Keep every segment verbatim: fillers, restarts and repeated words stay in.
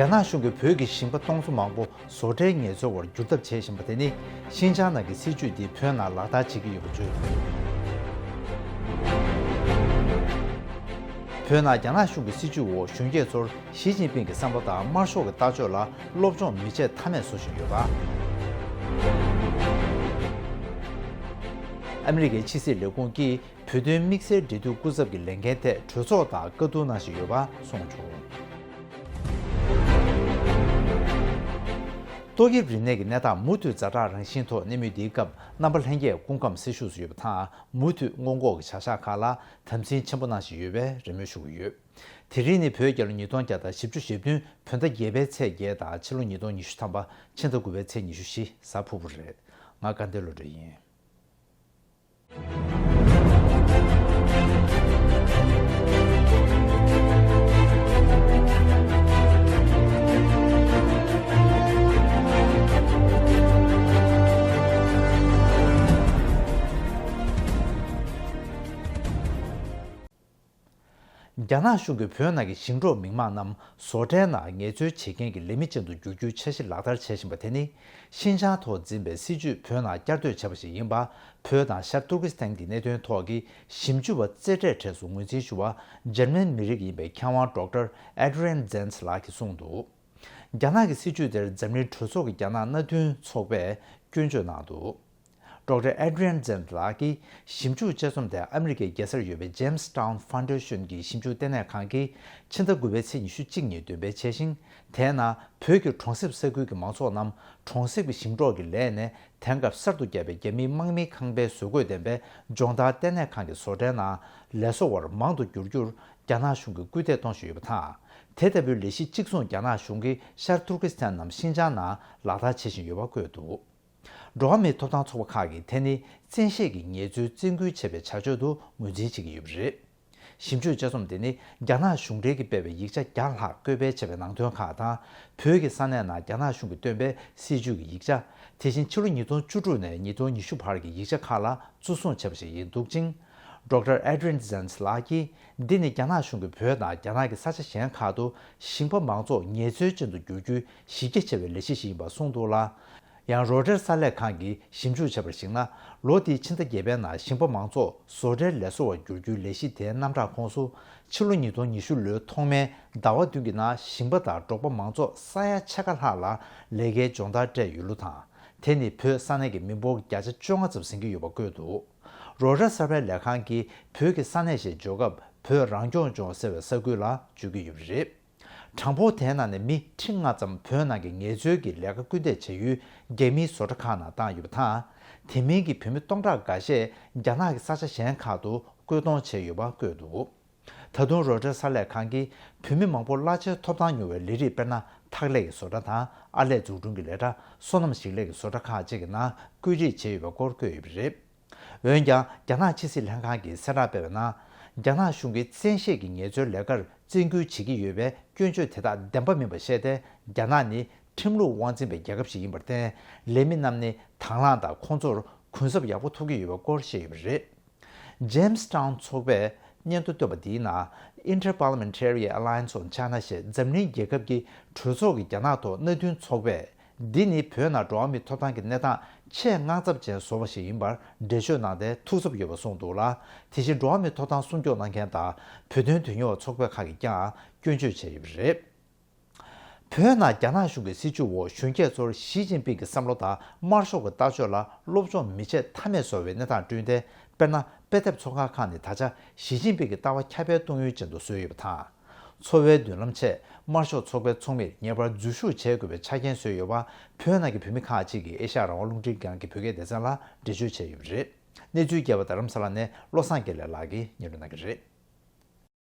རྒྱ་ནག་གཞུང་གིས་བོད་ཀྱི་ཞིང་པ་སྟོང་ཚོ་མང་པོ་བཟོ་གྲྭའི་ངལ་རྩོལ་བར་བསྒྱུར་ཐབས་བྱེད་བཞིན་པ་དེ་ནི། ཤིན་ཅང་ནང་གི་སྲིད་ཇུས་འདི་བོད་ནང་ལག་བསྟར་བྱེད་ཀྱི་ཡོད་པ་བརྗོད་འདུག་བོད་ནང་རྒྱ་ནག་གཞུང་གི་སྲིད་ཇུས་འོག་གཞོན་སྐྱེས་ཚོར་ཞི་ཅིན་ཕིང་གི་བསམ་བློ་དང་དམར་ཤོག་གི་ལྟ་སྤྱོད་ལ་སློབ་སྦྱོང་མི་བྱེད་ཐབས་མེད་བཟོ་བཞིན་ཡོད་པ། ཨ་མི་རི་ཀའི་ཕྱི་སྲིད་ལས་ཁུངས་ཀྱིས་བོད་དོན་དམིགས་བསལ་འབྲེལ་མཐུད་སྐུ་ཚབ་ཀྱི་ལས་འགན་ཐད་གྲོས་ཚོགས་དང་བཀའ་བསྡུར་གནང་བཞིན་ཡོད་པ་གསུངས་བྱུང་། ཏོག་དབྱིབས་རིམས་ནད་ཀྱི་གནས་སྟངས་མུ་མཐུད་ཛ་དྲག་རང་བཞིན་ཐོག་གནས་མུས་འདིའི་སྐབས། རྣམ་པ་ལྷན་རྒྱས་སྐུ་ཁམས་སེལ་ཤུགས་སུ་ཡོད་པ་དང་། མུ་མཐུད་སྔོན་འགོག་གི་བྱ་གཞག་ཁག་ལ་དམ་འཛིན་ཆེན་པོ་གནང་བཞིན་ཡོད་པའི་རེ་སྨོན་ཞུ་གི་ཡོད། དེ་རིང་ནི་བོད་རྒྱལ་ལོ་ཉིས་སྟོང་བརྒྱ་དང་བཞི་བཅུ་ཞེ་བདུན་བོད་ཟླ་བརྒྱད་པའི་ཚེས་བརྒྱད་དང་ཕྱི་ལོ་ཉིས་སྟོང་ཉི་ཤུ་ཐམ་པ་ཕྱི་ཟླ་དགུ་པའི་ཚེས་ཉི་ཤུ་བཞི་གཟའ་ཕུར་བུ་རེད། ང་དགའ་ལྡན་བློ་གྲོས་ཡིན། རྒྱ་ནག་གཞུང་གིས་བོད་ནང་གི་ཞིང་འབྲོག་མི་དམངས་རྣམས་བཟོ་གྲྭའི་ནང་ངལ་རྩོལ་བྱེད་མཁན་གྱི་ལས་མི་ཅན་དུ་བསྒྱུར་རྒྱུའི་འཆར་གཞི་ལག་བསྟར་བྱེད་བཞིན་པ་དེ་ནི། ཤིན་ཅང་ཐོག་འཛིན་པའི་སྲིད་ཇུས་བོད་ནང་བསྐྱར་ཟློས་བྱས་པ་ཞིག་ཡིན་པ། བོད་དང་ཤར་ཏུར་ཀི་སི་ཐན་གྱི་གནད་དོན་ཐོག་གི་ཞིབ་འཇུག་པ་རྩེ་གྲས་གྲས་སུ་ངོས་འཛིན་ཞུ་བ། འཇར་མན་མི་རིགས་ཡིན་པའི་མཁས་དབང་ཌོག་ཊར་ཨེ་ཌི་རི་ཡན་ཛན་སི་ལགས་ཀྱིས་གསུངས་འདུག་རྒྱ་ནག་གི་སྲིད་ཇུས་དེར་འཛམ་གླིང་གྲོས་ཚོགས་ཀྱི་རྒྱ་ནག་མནའ་མཐུན་ཚོགས་པས་སྐྱོན་བརྗོད་གནང་འདུག་ཌོག་ཊར་ཨེ་ཌི་རི་ཡན་ཛན་ལགས་ཀྱིས་ཞིབ་འཇུག་དཔྱད་རྩོམ་དེ་ཨ་མི་རི་ཀའི་རྒྱལ་སར་ཡོད་པའི་Jamestown Foundation གྱི་ཞིབ་འཇུག་ལྟེ་གནས་ཁང་གིས་ཕྱི་ཟླ་དགུ་པའི་ཚེས་ཉི་ཤུ་གཅིག་ཉིན་འདོན་སྤེལ་བྱས་ཤིང་། དེའི་ནང་བོད་ཀྱི་གྲོང་གསེབ་ས་ཁུལ་གྱི་མང་ཚོགས་རྣམས་གྲོང་གསེབ་ཀྱི་ཞིང་འབྲོག་གི་ལས་ནས་དེང་སྐབས་གསར་དུ་བརྒྱབ་པའི་རྒྱ་མིའི་དམག་མིའི་ཁང་པའི་བཟོ་བཀོད་ལྡན་པའི་སྦྱོང་བརྡར་ལྟེ་གནས་ཁང་གི་བཟོ་གྲྭའི་ནང་ལས་བཟོ་བར་མང་དུ་བསྒྱུར་རྒྱུར་རྒྱ་ནག་གཞུང་གིས་སྐུལ་འདེད་གཏོང་བཞིན་ཡོད་པ་དང་། དེ་ལྟ་བུའི་ལས་གཞི་གཅིག་མཚུངས་རྒྱ་ནག་གཞུང་གིས་ཤར་ཏུར་ཀི་སི་ཐན་ནམ་ཤིན་ཅང་ནང་ལག་བསྟར་བྱེད་བཞིན་ཡོད་པ་བཀོད་འདུག་འགྲོ་བ་མིའི་ཐོབ་ཐང་ཚོགས་པ་ཁག་གིས་དེ་ནི་བཙན་ཤེད་ཀྱིས་ངལ་རྩོལ་བཙན་སྐུལ་བྱས་པའི་བྱ་སྤྱོད་དུ་ངོས་འཛིན་བྱེད་ཀྱི་ཡོད་པ་རེད། ཞིབ་འཇུག་དཔྱད་རྩོམ་དེ་ནི་རྒྱ་ནག་གཞུང་འབྲེལ་གྱིས་སྤེལ་བའི་ཡིག་ཆ་བརྒྱ་ལྷག་བཀོད་སྤེལ་བྱས་པའི་ནང་དོན་ཁག་དང་། བོད་ཀྱི་ས་གནས་ནང་རྒྱ་ནག་གཞུང་གིས་བཏོན་པའི་སྲིད་ཇུས་ཀྱི་ཡིག་ཆ། དེ་བཞིན་ཕྱི་ལོ་ཉིས་སྟོང་བཅུ་དྲུག་ནས་ཉིས་སྟོང་ཉི་ཤུ་བར་གྱི་ཡིག་ཆ་ཁག་ལ་བརྩི་སྲུང་བྱས་པ་ཞིག་ཡིན་འདུག་ཅིང་། ཌོག་ཊར་ཨེ་ཌི་རི་ཡན་ཛན་སི་ལགས་ཀྱིས། འདི་ནི་རྒྱ་ནག་གཞུང་གིས་བོད་དང་རྒྱ་ནག་གི་ས་ཆ་གཞན་ཁག་ཏུ་ཞིང་པ་མང་ཚོགས་ངལ་རྩོལ་ཅན་དུ་བསྒྱུར་རྒྱུའི་གཞི་རྒྱ་ཆེ་བའི་ལས་གཞི་ཞིག་ཡིན་པ་གསུངས་འདུག་ལ། ཡང་རོའི་ཊར་གསར་ལས་ཁང་གིས་ཞིབ་འཇུག་བྱས་པར་གཞིགས་ན། ལོ་འདིའི་ཕྱི་ཟླ་བརྒྱད་པའི་ནང་ཞིང་པ་མང་ཚོགས་བཟོ་གྲྭའི་ལས་བཟོ་བར་བསྒྱུར་རྒྱུའི་ལས་གཞི་དེའི་རྣམ་གྲངས་ཁོངས་སུ། ཕྱི་ལོ་ཉིས་སྟོང་ཉི་ཤུ་ལོའི་ཐོག་མའི་ཟླ་བ་བདུན་གྱི་ནང་ཞིང་པ་དང་འབྲོག་པ་མང་ཚོགས་ས་ཡ་ཕྱེད་ཀ་ལྷག་ལ་ལས་ཀའི་སྦྱོང་བརྡར་སྤྲད་ཡོད་ལུགས་དང་། དེ་ནི་བོད་ས་གནས་ཀྱི་མི་འབོར་བརྒྱ་ཆ་བཅོ་ལྔ་ཙམ་ཟིན་གྱི་ཡོད་པ་བཀོད་འདུག་རོའི་ཊར་གསར་པའི་ལས་ཁང་གིས་བོད་ཀྱི་ས་གནས་ཞེས་བརྗོད་སྐབས། བོད་རང་སྐྱོང་ལྗོངས་ཟེར་བའི་ས་ཁུལ་ལ་བརྗོད་ཀྱི་ཡོད་པ་རེད། གྲངས་འབོར་དེའི་ནང་ནས་མི་ཁྲི་ལྔ་ཙམ་བོད་ནང་གི་ངལ་རྩོལ་གྱི་ལས་ཀ་སྐུལ་འདེད་བྱ་ཡུལ་རྒྱ་མིའི་བཟོ་གྲྭ་ཁག་ནང་བཏང་ཡོད་པ་དང་། དེ་མིན་གྱི་བོད་མི་སྟོང་ཕྲག་འགའ་ཤས་རྒྱ་ནག་གི་ས་ཆ་གཞན་ཁག་ཏུ་བཀོད་གཏོང་བྱས་ཡོད་པ་བཀོད་འདུག་ད་དུང་རོའི་ཊར་གསར་ལས་ཁང་གིས་བོད་མི་མང་པོ་གླ་ཆའི་ཐོབ་ཐང་ཉུང་བའི་ལས་རིགས། དཔེར་ན། འཐག་ལས་ཀྱི་བཟོ་གྲྭ་དང་ཨར་ལས་འཛུགས་སྐྲུན་གྱི་ལས་གྲྭ། སོ་ནམ་ཞིང་ལས་ཀྱི་བཟོ་གྲྭ་ཁག་ཅིག་གི་ནང་བཀོད་སྒྲིག་བྱས་ཡོད་པའི་སྐོར་བཀོད་ཡོད་པ་རེད། འོན་ཀྱང་། རྒྱ་ནག་ཕྱི་སྲིད་ལྷན་ཁང་གིས་གསལ་བསྒྲགས་སྤེལ་བའི་ནང་། རྒྱ་ནག་གཞུང་གིས་བཙན་ཤེད་ཀྱིས་ངལ་རྩོལ་ལས་ཀར་བཙན་སྐུལ་བྱེད་ཀྱི་ཡོད་པའི་སྐྱོན་བརྗོད་དེ་དག་བདེན་པ་མིན་པར་བཤད་དེ། རྒྱ་ནག་ནི་ཁྲིམས་ལུགས་དབང་འཛིན་པའི་རྒྱལ་ཁབ་ཞིག་ཡིན་པར་བརྟེན། ལས་མི་རྣམས་ནི་དང་བླངས་དང་ཁོང་ཚོར་གུན་གསབ་ཡག་པོ་ཐོབ་ཀྱི་ཡོད་པའི་སྐོར་བཤད་ཡོད་པ་རེད། ཇེམ་སི་ཊའུན་ཚོགས་པས་སྙན་ཐོ་བཏོན་པ་འདིའི་ནང་། Inter-Parliamentary Alliance on China ཞེས་འཛམ་གླིང་རྒྱལ་ཁབ་ཀྱི་གྲོས་ཚོགས་ཀྱི་རྒྱ་ནག་ཐོག་མནའ་མཐུན་ཚོགས་པས། འདི་ནི་བོད་ནང་འགྲོ་བ་མིའི་ཐོབ་ཐང་གི་གནས་སྟངས་ཆེས་དངངས་འཚབ་ཅན་བཟོ་བ་ཞིག་ཡིན་པར་འགྲེལ་བརྗོད་གནང་སྟེ་ཐུགས་འཚབ་ཡོད་པ་གསུངས་འདུག་ལ། དེ་བཞིན་འགྲོ་བ་མིའི་ཐོབ་ཐང་སྲུང་སྐྱོབ་གནང་མཁན་དང་བོད་དོན་དོན་གཉེར་བ་ཚོགས་པ་ཁག་གིས་ཀྱང་སྐྱོན་བརྗོད་བྱས་ཡོད་པ་རེད། བོད་ནང་རྒྱ་ནག་གཞུང་གི་སྲིད་བྱུས་འོག་གཞོན་སྐྱེས་ཚོར་ཞི་ཅིན་ཕིང་གི་བསམ་བློ་དང་དམར་ཤོག་གི་ལྟ་སྤྱོད་ལ་སློབ་སྦྱོང་མི་བྱེད་ཐབས་མེད་བཟོ་བའི་གནས་སྟངས་བསྐྲུན་ཏེ། དཔེར་ན། དཔེ་དེབ་ཚོང་ཁང་ཁག་ནས་ད་ཆ་ཞི་ཅིན་ཕིང་གི་ལྟ་བ་ཁྱབ་སྤེལ་གཏོང་ཡུལ་ཅན་དུ་བཟོས་ཡོད་པ་དང་། འཚོ་བའི་མདུན་ལམ་ཆེད་དམར་ཤོག་ཚོགས་པའི་ཚོགས་མིར་ངེས་པར་འཛུལ་ཞུགས་བྱེད་དགོས་པའི་ཆ་རྐྱེན་བཟོས་ཡོད་པ། བོད་ནང་གི་བོད་མི་ཁག་ཅིག་གིས་ཨེ་ཤ་ཡ་རང་དབང་རླུང་འཕྲིན་ཁང་གི་བོད་སྐད་སྡེ་ཚན་ལ་འགྲེལ་བརྗོད་བྱས་ཡོད་པ་རེད། གནས་ཚུལ་རྒྱས་པ་རྡ་རམ་ས་ལ་ནས་བློ་བཟང་དགེ་ལེགས་ལགས་ཀྱིས་སྙན་སྒྲོན་གནང་གི་རེད།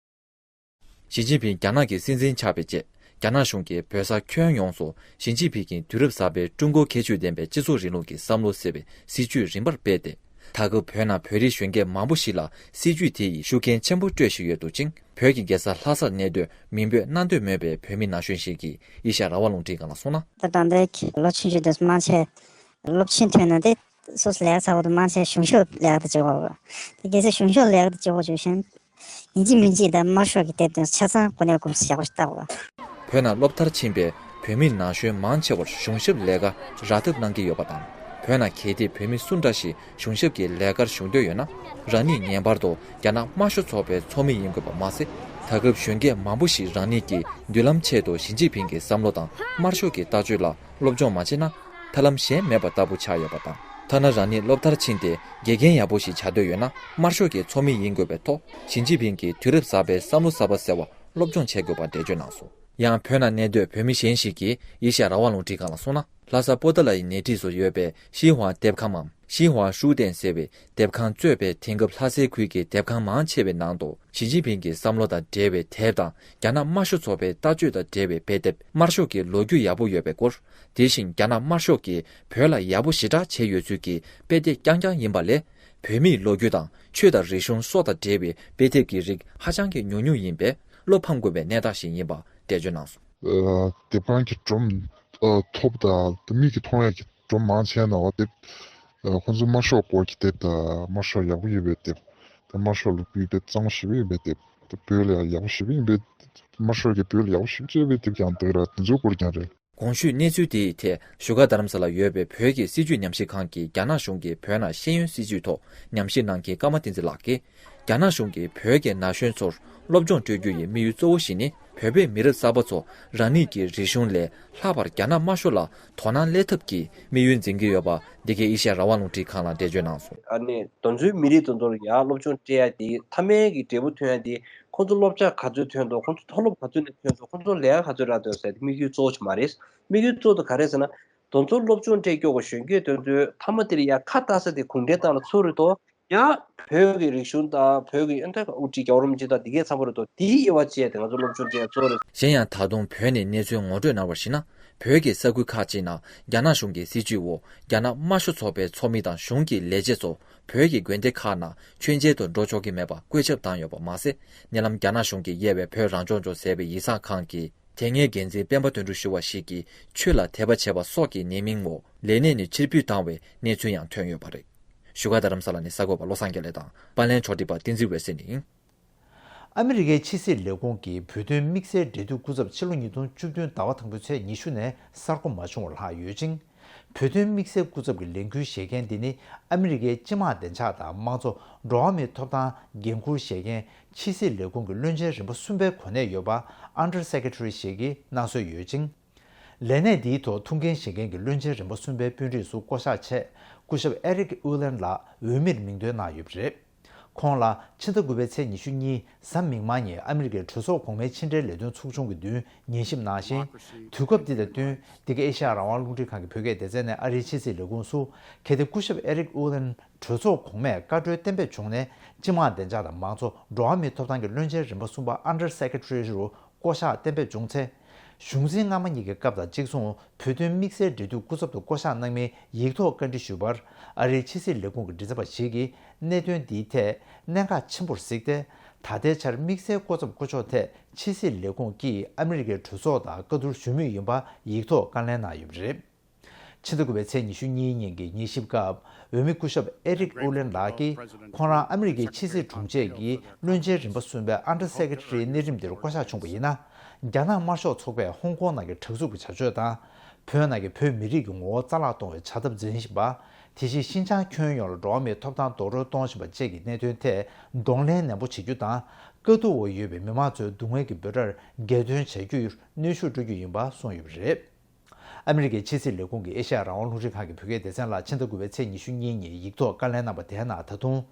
ཞི་ཅིན་ཕིང་རྒྱ་ནག་གི་སྲིད་འཛིན་ཆགས་པའི་རྗེས། རྒྱ་ནག་གཞུང་གིས་བོད་ས་ཁྱོན་ཡོངས་སུ་ཞི་ཅིན་ཕིང་གིས་དུས་རབས་གསར་པའི་ཀྲུང་གོ་ཁྱད་ཆོས་ལྡན་པའི་སྤྱི་ཚོགས་རིང་ལུགས་ཀྱི་བསམ་བློ་ཟེར་བའི་སྲིད་བྱུས་རིམ་པར་སྤེལ་ཏེ། ད་སྐབས་བོད་ནང་བོད་རིགས་གཞོན་སྐྱེས་མང་པོ་ཞིག་ལ་སྲིད་བྱུས་དེ་ཡིས་ཤུགས་རྐྱེན་ཆེན་པོ་སྤྲོད་བཞིན་ཡོད་འདུག་ཅིང་། བོད་ཀྱི་རྒྱལ་ས་ལྷ་སར་གནས་སྡོད་མིང་འབོད་གནང་འདོད་མེད་པའི་བོད་མི་ན་གཞོན་ཞིག་གིས་ཨེ་ཤ་ཡ་རང་དབང་རླུང་འཕྲིན་ཁང་ལ་གསུངས་ན། ད་ལྟ་འདི་ལོ་ཆུང་ཆུང་དུས་སུ་མང་ཆེ་སློབ་ཆེན་ཐོན་ན་དེ་སོ་སོ་ལས་ཀ་ཚ་བོ་དུ་མང་ཆེ་གཞུང་ཕྱོགས་ལས་ཀ་དུ་བྱེད་དགོས། དེ་གལ་སྲིད་གཞུང་ཕྱོགས་ལས་ཀ་དུ་བྱེད་དགོས་བྱུང་ཞིང་། ཡིན་གཅིག་མིན་གཅིག་ད་དམར་ཤོག་གི་དེབ་དོན་ཆ་ཚང་གོ་གནས་ཁུངས་སུ་ཡག་པོ་ཞིག་བཏགས་པ། བོད་ནང་སློབ་མཐར་ཕྱིན་པའི་བོད་མི་ན་གཞོན་མང་ཆེ་བར་གཞུང་ཞབས་ལས་ཀ་རག་ཐབས་གནང་གི་ཡོད་པ་དང་། བོད་ནང་གལ་ཏེ་བོད་མི་སུ་འདྲ་ཞིག་གཞུང་ཞབས་ཀྱི་ལས་ཀར་ཞུགས་འདོད་ཡོད་ན། རང་ཉིད་ངེས་པར་དུ་རྒྱ་ནག་དམར་ཤོག་ཚོགས་པའི་ཚོགས་མི་ཡིན་དགོས་པ་མ་ཟད། ད་སྐབས་གཞོན་སྐྱེས་མང་པོ་ཞིག་རང་ཉིད་ཀྱི་མདུན་ལམ་ཆེད་དུ་ཞི་ཅིན་ཕིང་གི་བསམ་བློ་དང་དམར་ཤོག་གི་ལྟ་སྤྱོད་ལ་སློབ་སྦྱོང་མ་བྱས་ན། ཐབས་ལམ་གཞན་མེད་པ་ལྟ་བུ་ཆགས་ཡོད་པ་དང་། ཐ་ན་རང་ཉིད་སློབ་མཐར་ཕྱིན་ཏེ་དགེ་རྒན་ཡག་པོ་ཞིག་བྱ་འདོད་ཡོད་ན། དམར་ཤོག་གི་ཚོགས་མི་ཡིན་དགོས་པའི་ཐོག་ཞི་ཅིན་ཕིང་གི་དུས་རབས་གསར་པའི་བསམ་བློ་གསར་པ་ཟེར་བ་སློབ་སྦྱོང་བྱེད་དགོས་པ་འགྲེལ་བརྗོད་གནང་སོང་། ཡང་བོད་ནང་གནས་སྡོད་བོད་མི་གཞན་ཞིག་གིས་ཨེ་ཤ་ཡ་རང་དབང་རླུང་འཕྲིན་ཁང་ལ་གསུངས་ན། ལྷ་ས་པོ་ཏཱ་ལའི་ནེ་ཊི་སུ་ཡོད་པའི་ཤིན་ཧྭ་དེབ་ཁང་མམ། ཤིན་ཧྭ་ཧྲུའུ་ཏེན་ཟེར་བའི་དེབ་ཁང་གཙོས་པའི་དེང་སྐབས་ལྷ་སའི་ཁུལ་གྱི་དེབ་ཁང་མང་ཆེ་བའི་ནང་དུ་ཞི་ཅིན་ཕིང་གི་བསམ་བློ་དང་འབྲེལ་བའི་དེབ་དང་། རྒྱ་ནག་དམར་ཤོག་ཚོགས་པའི་ལྟ་སྤྱོད་དང་འབྲེལ་བའི་དཔེ་དེབ། དམར་ཤོག་གི་ལོ་རྒྱུས་ཡག་པོ་ཡོད་པའི་སྐོར། དེ་བཞིན་རྒྱ་ནག་དམར་ཤོག་གིས་བོད་ལ་ཡག་པོ་ཞེ་དྲག་བྱས་ཡོད་ཚུལ་གྱི་དཔེ་དེབ་རྐྱང་རྐྱང་ཡིན་པ་ལས། བོད་མིའི་ལོ་རྒྱུས་དང་ཆོས་དང་རིག་གཞུང་སོགས་དང་འབྲེལ་བའི་དཔེ་དེབ་ཀྱི་རིགས་ཧ་ཅང་གི་ཉུང་ཉུང་ཡིན་པས། བློ་ཕམ་དགོས་པའི་གནས་སྟངས་ཤིག་ཡིན་པ་འགྲེལ་བརྗོད་གནང་སོང་། ཨ། དེབ་ཁང་གི་སྒྲོམ། ཨ། ཐོབ་དང་དེ་མིག་གིས་མཐོང་ཡག་གི་སྒྲོམ་མང་ཆེ་ནང་བ་དེབ། ཨ། ཁོང་ཚོ་དམར་ཤོག་སྐོར་གྱི་དེབ་དང་། དམར་ཤོག་ཡག་པོ་ཡོད་པའི་དེབ་དང་། དམར་ཤོག་ལ་དཔེ་དཔེ་གཙང་མ་ཞེ་པོ་ཡོད་པའི་དེབ་དང་། བོད་ལ་ཡག་པོ་ཞེ་པོ་ཡིན་པའི། དམར་ཤོག་གིས་བོད་ལ་ཡག་པོ་ཞེ་པོ་བྱས་པའི་དེབ་ཀྱང་འདུག་ར། དེ་ཚོའི་སྐོར་ཀྱང་རེད། གོང་ཞུས་གནས་ཚུལ་དེའི་ཐད་བཞུགས་སྒར་རྡ་རམ་ས་ལར་ཡོད་པའི་བོད་ཀྱི་སྲིད་བྱུས་ཉམས་ཞིབ་ཁང་གི་རྒྱ་ནག་གཞུང་གི་བོད་ནང་ཤེས་ཡོན་སྲིད་བྱུས་ཐོག་ཉམས་ཞིབ་གནང་མཁན་ཀརྨ་བསྟན་འཛིན་ལགས་ཀྱིས། རྒྱ་ནག་གཞུང་གིས་བོད་ཀྱི་ན་གཞོན་ཚོར་སློབ་སྦྱོང་སྤྲོད་རྒྱུ་ཡི་དམིགས་ཡུལ་གཙོ་བོ་ཞིག་ནི། བོད་པའི་མི་རབས་གསར་པ་ཚོ་རང་ཉིད་ཀྱི་རིག་གཞུང་ལས་ལྷག་པར་རྒྱ་ནག་དམར་ཤོག་ལ་དོ་སྣང་སླེབས་ཐབས་ཀྱི་དམིགས་ཡུལ་འཛིན་གྱི་ཡོད་པ། འདི་གའི་ཨེ་ཤ་ཡ་རང་དབང་རླུང་འཕྲིན་ཁང་ལ་འགྲེལ་བརྗོད་གནང་སོང་། ཨ་ནི་དེ་ཚོའི་མི་རིགས་དེ་ཚོར་ཡང་སློབ་སྦྱོང་སྤྲད་ཡ་དེ། མཐའ་མའི་གི་འབྲས་བུ་ཐོན་ཡ་དེ། ཁོང་ཚོ་སློབ་གྲྭ་ག་ཚོད་ཐོན་འདུག་ཁོང་ཚོ་མཐོ་སློབ་ག་ཚོད་ནས་ཐོན་འདུག་ཁོང་ཚོ་ལས་ཀ་ག་ཚོད་རག་འདུག་ཟེར་དེ་དམིགས་ཡུལ་གཙོ་བོ་ཅིག་མ་རེད། དམིགས་ཡུལ་གཙོ་བོ་དེ་ག་རེ་ཟེར་ན། དེ་ཚོ་སློབ་སྦྱོང་སྤྲད་སྐྱོ་གི་གཞོན་སྐྱེས་དེ་ཚོའི་མཐའ་མ་དེར་ཡ་ཁ་ལྟ་ས་དེ་གུང་ཁྲན་ཏང་ལ་ཚུར་རེད་དོ། ཡང་བོད་ཀྱི་རིག་གཞུང་དང་། བོད་ཀྱི་ཨ་ནི་ད་དབུ་ཁྲིད་རྒྱལ་བ་རིན་པོ་ཆེ་དང་དེ་གའི་ཚང་མ་རེད་དོ། དེའི་དབྱེ་བ་བཅད་དེ་ང་ཚོ་སློབ་སྦྱོང་སྤྲད་ཡ་གཙོ་བོ་རེད། གཞན་ཡང་། ད་དུང་བོད་ནས་གནས་ཚུལ་ངོ་སྤྲོད་གནང་བར་གཞིགས་ན། བོད་ཀྱི་ས་ཁུལ་ཁག་ཅིག་ནང་རྒྱ་ནག་གཞུང་གི་སྲིད་བྱུས་འོག་རྒྱ་ནག་དམར་ཤོག་ཚོགས་པའི་ཚོགས་མི་དང་གཞུང་གི་ལས་བྱེད་ཚོ་བོད་ཀྱི་དགོན་སྡེ་ཁག་ནང་མཆོད་མཇལ་དུ་འགྲོ་ཆོག་གི་མེད་པ་བཀོད་ཁྱབ་བཏང་ཡོད་པ་མ་ཟད། ཉེ་ལམ་རྒྱ་ནག་གཞུང་གིས་དབྱེ་བའི་བོད་རང་སྐྱོང་ལྗོངས་ཟེར་བའི་ཡིག་ཚང་ཁང་གི་དེ་སྔའི་འགན་འཛིན་སྤེན་པ་དོན་གྲུབ་ཞུ་བ་ཞིག་གིས་ཆོས་ལ་དད་པ་བྱས་པ་སོགས་ཀྱི་ནང་མིང་འོག་ལས་གནས་ནས་ཕྱིར་འབུད་བཏང་བའི་གནས་ཚུལ་ཡང་ཐོན་ཡོད་པ་རེད། བཞུགས་སྒར་རྡ་རམ་ས་ལ་ནས་གསར་འགོད་པ་བློ་བཟང་དགེ་ལེགས་དང་། པར་ལེན་ཕྱོགས་སྒྲིག་པ་བསྟན་འཛིན་འོད་ཟེར་ནས་ཡིན། ཨ་མི་རི་ཀའི་ཕྱི་སྲིད་ལས་ཁུངས་ཀྱི་བོད་དོན་དམིགས་བསལ་འབྲེལ་མཐུད་སྐུ་ཚབ་ཕྱི་ལོ་ཉིས་སྟོང་བཅུ་བདུན་ཟླ་བ་དང་པོའི་ཚེས་ཉི་ཤུ་ནས་གསར་བསྐོ་མ་བྱུང་བར་ལྷག་ཡོད་ཅིང་། བོད་དོན་དམིགས་བསལ་སྐུ་ཚབ་ཀྱི་ལས་འགུལ་བཞེས་མཁན་འདི་ནི། ཨ་མི་རི་ཀའི་སྤྱི་དམངས་བདེ་འཇགས་དང་དམངས་གཙོ། འགྲོ་བ་མིའི་ཐོབ་ཐང་འགན་འཁུར་བཞེས་མཁན། ཕྱི་སྲིད་ལས་ཁུངས་ཀྱི་བློན་ཆེན་རིམ་པ་གསུམ་པའི་གོ་གནས་ཡོད་པ། Under Secretary ཞིག་གིས་གནང་སྲོལ་ཡོད་ཅིང་། ལས་གནས་འདིའི་ཐོག་ཐུགས་འགན་བཞེས་མཁན་གྱི་བློན་ཆེན་རིམ་པ་གསུམ་པའི་དཔོན་རིགས་སུ་བསྐོ་གཞག་ཆེད། སྐུ་ཞབས་ཨེ་རིག་ཨུ་ལན་ལགས་འོས་མིར་མིང་འདོན་གནང་ཡོད་པ་རེད། ཁོང་ལ་ཕྱི་ཟླ་དགུ་པའི་ཚེས་ཉི་ཤུ་གཉིས་གཟའ་མིག་དམར་ཉིན་ཨ་མི་རི་ཀའི་གྲོས་ཚོགས་གོང་མའི་ཕྱི་འབྲེལ་ལས་དོན་ཚོགས་ཆུང་གི་མདུན་ཉན་ཞིབ་གནང་ཞིང་། དུས་སྐབས་འདི་དང་བསྟུན། འདི་ག་ཨེ་ཤ་ཡ་རང་དབང་རླུང་འཕྲིན་ཁང་གི་བོད་སྐད་སྡེ་ཚན་ནས་ཨ་རིའི་ཕྱི་སྲིད་ལས་ཁུངས་སུ། གལ་ཏེ་སྐུ་ཞབས་ཨེ་རིག་ཨུ་ལན་གྲོས་ཚོགས་གོང་མས་བཀའ་འཁྲོལ་གཏན་འབེབས་བྱུང་ནས། སྤྱི་དམངས་བདེ་འཇགས་དང་མང་གཙོ། འགྲོ་བ་མིའི་ཐོབ་ཐང་གི་བློན་ཆེན་རིམ་པ་གསུམ་པ། Under Secretary རུ་བསྐོ་གཞག་གཏན་འབེབས་བྱུང་ཚེ། གཞུང་འཛིན་སྔ་མ་གཉིས་ཀྱི་སྐབས་དང་གཅིག་མཚུངས། བོད་དོན་དམིགས་བསལ་འབྲེལ་མཐུད་སྐུ་ཚབ་ཏུ་བསྐོ་གཞག་གནང་མིན་ཡིག་ཐོག་བཀའ་འདྲི་ཞུས་པར། ཨ་རིའི་ཕྱི་སྲིད་ལས་ཁུངས་ཀྱི་མགྲིན་ཚབ་པ་ཞིག་གིས། གནད་དོན་འདིའི་ཐད་གནད་འགག་ཆེན་པོར་གཟིགས་ཏེ། ད་ལྟའི་ཆར་དམིགས་བསལ་སྐུ་ཚབ་བསྐོ་ཕྱོགས་ཐད་ཕྱི་སྲིད་ལས་ཁུངས་ཀྱིས་ཨ་མི་རི་ཀའི་གྲོས་ཚོགས་དང་བཀའ་བསྡུར་ཞུ་མུས་ཡིན་པ་ཡིག་ཐོག་བཀའ་ལན་གནང་ཡོད་པ་རེད། ཕྱི་ཟླ་དགུ་པའི་ཚེས་ཉི་ཤུ་གཉིས་ཉིན་གྱི་ཉན་ཞིབ་སྐབས། འོས་མི་སྐུ་ཞབས་ཨེ་རིག་ཨུ་ལན་ལགས་ཀྱིས། ཁོང་རང་ཨ་མི་རི་ཀའི་ཕྱི་སྲིད་དྲུང་ཆེ་གི་བློན་ཆེན་རིམ་པ་གསུམ་པའི་Under Secretary གནས་རིམ་འདིར་བསྐོ་གཞག་བྱུང་བ་ཡིན་ན། རྒྱ་ནག་དམར་ཤོག་ཚོགས་པས་ཧོང་ཀོང་ནང་གི་དྲག་རྩུབ་ཀྱི་བྱ་སྤྱོད་དང་། བོད་ནང་གི་བོད་མི་རིགས་ཀྱི་ངོ་བོ་རྩ་བརླག་གཏོང་བའི་བྱ་ཐབས་འཛིན་བཞིན་པ། དེ་བཞིན་ཤིན་ཅང་ཁྱོན་ཡོངས་ལ་འགྲོ་བ་མིའི་ཐོབ་ཐང་རྡོག་རོལ་གཏོང་བཞིན་པ་བཅས་ཀྱི་གནད་དོན་ཐད་གདོང་ལེན་ནན་པོ་བྱེད་རྒྱུ་དང་། དཀའ་སྡུག་འོག་ཡོད་པའི་མི་མང་ཚོའི་སྡུག་བསྔལ་གྱི་འབོད་སྒྲར་སྒེར་དོན་བྱ་རྒྱུར་གནོན་ཤུགས་སྤྲོད་རྒྱུ་ཡིན་པ་གསུངས་ཡོད་པ་རེད། ཨ་མི་རི་ཀའི་ཕྱི་སྲིད་ལས་ཁུངས་ཀྱི་ཨེ་ཤ་ཡ་རང་དབང་རླུང་འཕྲིན་ཁང་གི་བོད་སྐད་སྡེ་ཚན་ལ་ཕྱི་ཟླ་དགུ་པའི་ཚེས་ཉི་ཤུ་གཉིས་ཉིན་ཡིག་ཐོག་བཀའ་ལན་གནང་བ་དེའི་ནང་ད་དུང་།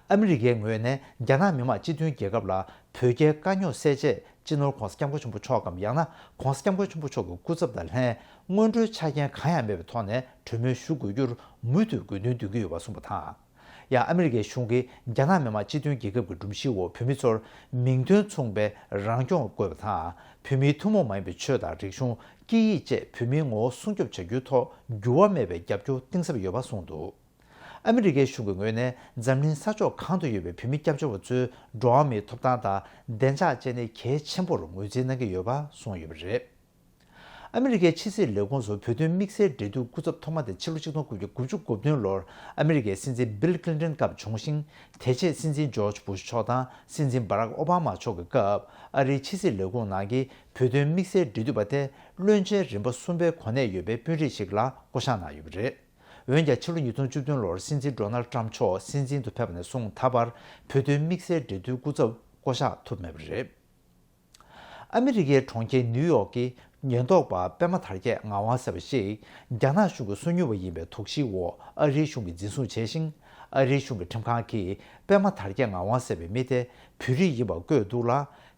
ཨ་མི་རི་ཀའི་ངོས་ནས་རྒྱ་ནག་མི་དམངས་སྤྱི་མཐུན་རྒྱལ་ཁབ་ལ་བོད་རྒྱའི་དཀའ་རྙོག་སེལ་ཆེད། སྤྱི་ནོར་༧གོང་ས་༧སྐྱབས་མགོན་ཆེན་པོ་མཆོག་གམ། ཡང་ན་༧གོང་ས་༧སྐྱབས་མགོན་ཆེན་པོ་མཆོག་གི་སྐུ་ཚབ་དང་ལྷན། སྔོན་འགྲོའི་ཆ་རྐྱེན་གང་ཡང་མེད་པའི་ཐོག་ནས་གྲོས་མོལ་ཞུ་དགོས་རྒྱུར་མུ་མཐུད་དགོས་འདུན་འདོན་གྱི་ཡོད་པ་གསུངས་པ་དང་། ཡང་ཨ་མི་རི་ཀའི་གཞུང་གིས་རྒྱ་ནག་མི་དམངས་སྤྱི་མཐུན་རྒྱལ་ཁབ་ཀྱི་སྒྲོམ་གཞིའི་འོག་བོད་མི་ཚོར་མིང་དོན་མཚུངས་པའི་རང་སྐྱོང་དགོས་པ་དང་། བོད་མིའི་ཐུན་མོང་མ་ཡིན་པའི་ཆོས་དང་རིག་གཞུང་། སྐད་ཡིག་བཅས་བོད་མིའི་ངོ་བོ་སྲུང་སྐྱོབ་བྱ་རྒྱུའི་ཐོག་འགྱུར་བ་མེད་པའི་རྒྱབ་སྐྱོར་གཏིང་ཟབ་ཡོད་པ་གསུངས་འདུག་ཨ་མི་རི་ཀའི་གཞུང་གི་ངོས་ནས་འཛམ་གླིང་ས་ཕྱོགས་གང་དུ་ཡོད་པའི་བོད་མི་སྐྱབས་བཅོལ་བ་ཚོའི་འགྲོ་བ་མིའི་ཐོབ་ཐང་དང་བདེ་འཇགས་བཅས་ནི་གལ་ཆེན་པོར་ངོས་འཛིན་གནང་གི་ཡོད་པ་གསུངས་ཡོད་པ་རེད། ཨ་མི་རི་ཀའི་ཕྱི་སྲིད་ལས་ཁུངས་སུ་བོད་དོན་དམིགས་བསལ་འབྲེལ་མཐུད་སྐུ་ཚབ་ཐོག་མ་དེ་ཕྱི་ལོ་ཆིག་སྟོང་དགུ་བརྒྱ་དགུ་བཅུ་གོ་བདུན་ལོར་ཨ་མི་རི་ཀའི་སྲིད་འཛིན་བིལ་ཀླིན་ཏོན་སྐབས་བྱུང་ཞིང་། དེ་རྗེས་སྲིད་འཛིན་ཇོརྗ་བུ་ཤ་མཆོག་དང་སྲིད་འཛིན་བྷ་རག་ཨོ་བྷ་མ་མཆོག་གི་སྐབས་ཨ་རིའི་ཕྱི་སྲིད་ལས་ཁུངས་ནང་གི་བོད་དོན་དམིགས་བསལ་འབྲེལ་མཐུད་པ་དེ་བློན་ཆེན་རིམ་པ་གསུམ་པའི་གོ་གནས་ཡོད་པའི་དཔོན་རིགས་ཤིག་ལ་བསྐོ་གཞག་གནང་ཡོད་པ་རེད། འོན་ཀྱང་ཕྱི་ལོ་ཉིས་སྟོང་བཅུ་བདུན་ལོར་སྲིད་འཛིན་ཌོ་ནལ་ཊམ་མཆོག་སྲིད་འཛིན་དུ་ཕེབས་པ་ནས་བཟུང་ད་བར་བོད་དོན་དམིགས་བསལ་འབྲེལ་མཐུད་སྐུ་ཚབ་བསྐོ་གཞག་ཐུབ་མེད་པ་རེད། ཨ་མི་རི་ཀའི་གྲོང་ཁྱེར་ནིའུ་ཡོག་གི་ཉེན་རྟོག་པ་པད་མ་དར་རྒྱས་ངག་དབང་ཟེར་བ་ཞིག་རྒྱ་ནག་གཞུང་གི་སོ་ཉུལ་བ་ཡིན་པའི་དོགས་གཞིའི་འོག་ཨ་རིའི་གཞུང་གིས་འཛིན་བཟུང་བྱས་ཤིང་། ཨ་རིའི་གཞུང་གི་ཁྲིམས་ཁང་གིས་པད་མ་དར་རྒྱས་ངག་དབང་ཟེར་བའི་མི་དེ་བོད་རིགས་ཡིན་པ་བཀོད་འདུག་ལ།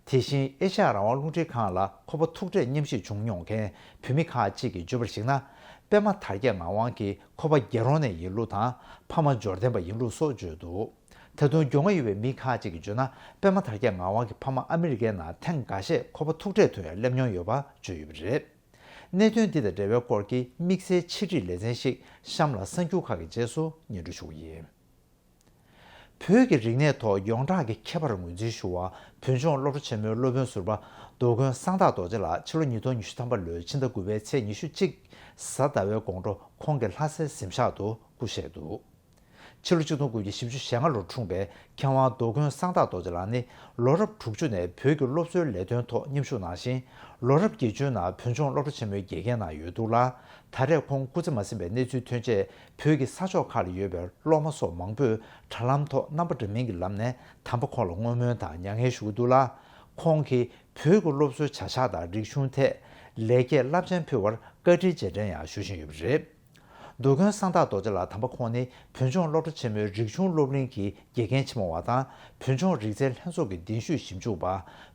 དེ་བཞིན་ཨེ་ཤ་ཡ་རང་དབང་རླུང་འཕྲིན་ཁང་ལ་ཁོ་པ་ཐུག་འཕྲད་མཉམ་ཞུགས་བྱུང་མྱོང་མཁན་བོད་མི་ཁག་ཅིག་གིས་བརྗོད་པར་གཞིགས་ན། པད་མ་དར་རྒྱས་ངག་དབང་གིས་ཁོ་པ་རྒྱལ་རོང་ནས་ཡིན་ལུགས་དང་ཕ་མ་འབྱོར་ལྡན་པ་ཡིན་ལུགས་སོགས་བརྗོད་འདུག་ད་དུང་མགྱོགས་ང་ཡོད་པའི་མི་ཁག་ཅིག་གིས་བརྗོད་ན། པད་མ་དར་རྒྱས་ངག་དབང་གི་ཕ་མ་ཨ་མི་རི་ཀའི་ནང་ཐེངས་འགའ་ཤས་ཁོ་པ་ཐུག་འཕྲད་ཐུབ་ཡ་སླེབས་མྱོང་ཡོད་པ་བརྗོད་ཡོད་པ་རེད། གནད་དོན་འདི་དང་འབྲེལ་བའི་སྐོར་གྱི་དམིགས་བསལ་ཕྱི་དྲིལ་ལེ་ཚན་ཞིག་གཤམ་ལ་གསར་འགྱུར་ཁག་གི་རྗེས་སུ་སྙན་སྒྲོན་ཞུ་གི་ཡིན། བོད་ཀྱི་རིག་གནས་ཐོག་ཡོངས་གྲགས་ཀྱི་ཁྱད་པར་ངོས་འཛིན་ཞུ་བ་བོད་ལྗོངས་སློབ་གྲྭ་ཆེན་མོའི་སློབ་དཔོན་ཟུར་པ་རྡོ་དགོན་གསང་བདག་རྡོ་རྗེ་ལགས་ཕྱི་ལོ་ཉིས་སྟོང་ཉི་ཤུ་ཐམ་པ་ལོའི་ཕྱི་ཟླ་དགུ་པའི་ཚེས་ཉི་ཤུ་གཅིག་གཟའ་ཟླ་བའི་དགོང་དྲོ་ཁོང་གི་ལྷ་སའི་གཟིམ་ཤག་ཏུ་སྐུ་གཤེགས་འདུག་ཕྱི་ལོ་ཆིག་སྟོང་དགུ་བརྒྱ་བཞི་བཅུ་ཞེ་ལྔ་ལོར་འཁྲུངས་པའི་མཁས་དབང་རྡོ་དགོན་གསང་བདག་རྡོ་རྗེ་ལགས་ནི་ལོ་རབས་དྲུག་ཅུ་ནས་བོད་ཀྱི་སློབ་གསོའི་ལས་དོན་ཐོག་མཉམ་ཞུགས་གནང་ཞིང་། ལོ་རབས་བརྒྱད་ཅུའི་ནང་བོད་ལྗོངས་སློབ་གྲྭ་ཆེན་མོའི་དགེ་རྒན་ནང་ཡོད་འདུག་ལ། ད་རེས་ཁོང་སྐུ་ཚེ་མ་ཟིན་པའི་གནས་ཚུལ་ཐོན་རྗེས། བོད་ཀྱི་ས་ཕྱོགས་ཁག་ལ་ཡོད་པའི་སློབ་མ་སོགས་མང་པོས་དྲ་ལམ་ཐོག་རྣམ་པ་འདྲ་མིན་གྱི་ལམ་ནས་དམ་པ་ཁོང་ལ་བསྔོ་སྨོན་དང་མྱ་ངན་ཞུ་གི་འདུག་ལ། ཁོང་གིས་བོད་ཀྱི་སློབ་གསོའི་བྱ་གཞག་དང་རིག་གཞུང་ཐད་ལེགས་སྐྱེས་རླབས་ཆེན་ཕུལ་བར་བཀའ་དྲིན་རྗེས་དྲན་ཡང་ཞུ་བཞིན་ཡོད་པ་རེད། རྡོ་དགོན་གསང་བདག་རྡོ་རྗེ་ལགས་དམ་པ་ཁོང་ནི་བོད་ལྗོངས་སློབ་གྲྭ་ཆེན་མོའི་རིག་གཞུང་སློབ་གླིང་གི་དགེ་རྒན་ཆེན་མོ་བ་དང་། བོད་ལྗོངས་རིག་རྩལ་ལྷན་ཚོགས་ཀྱི་གདན་ཞུས་ཞིབ་འཇུག་པ།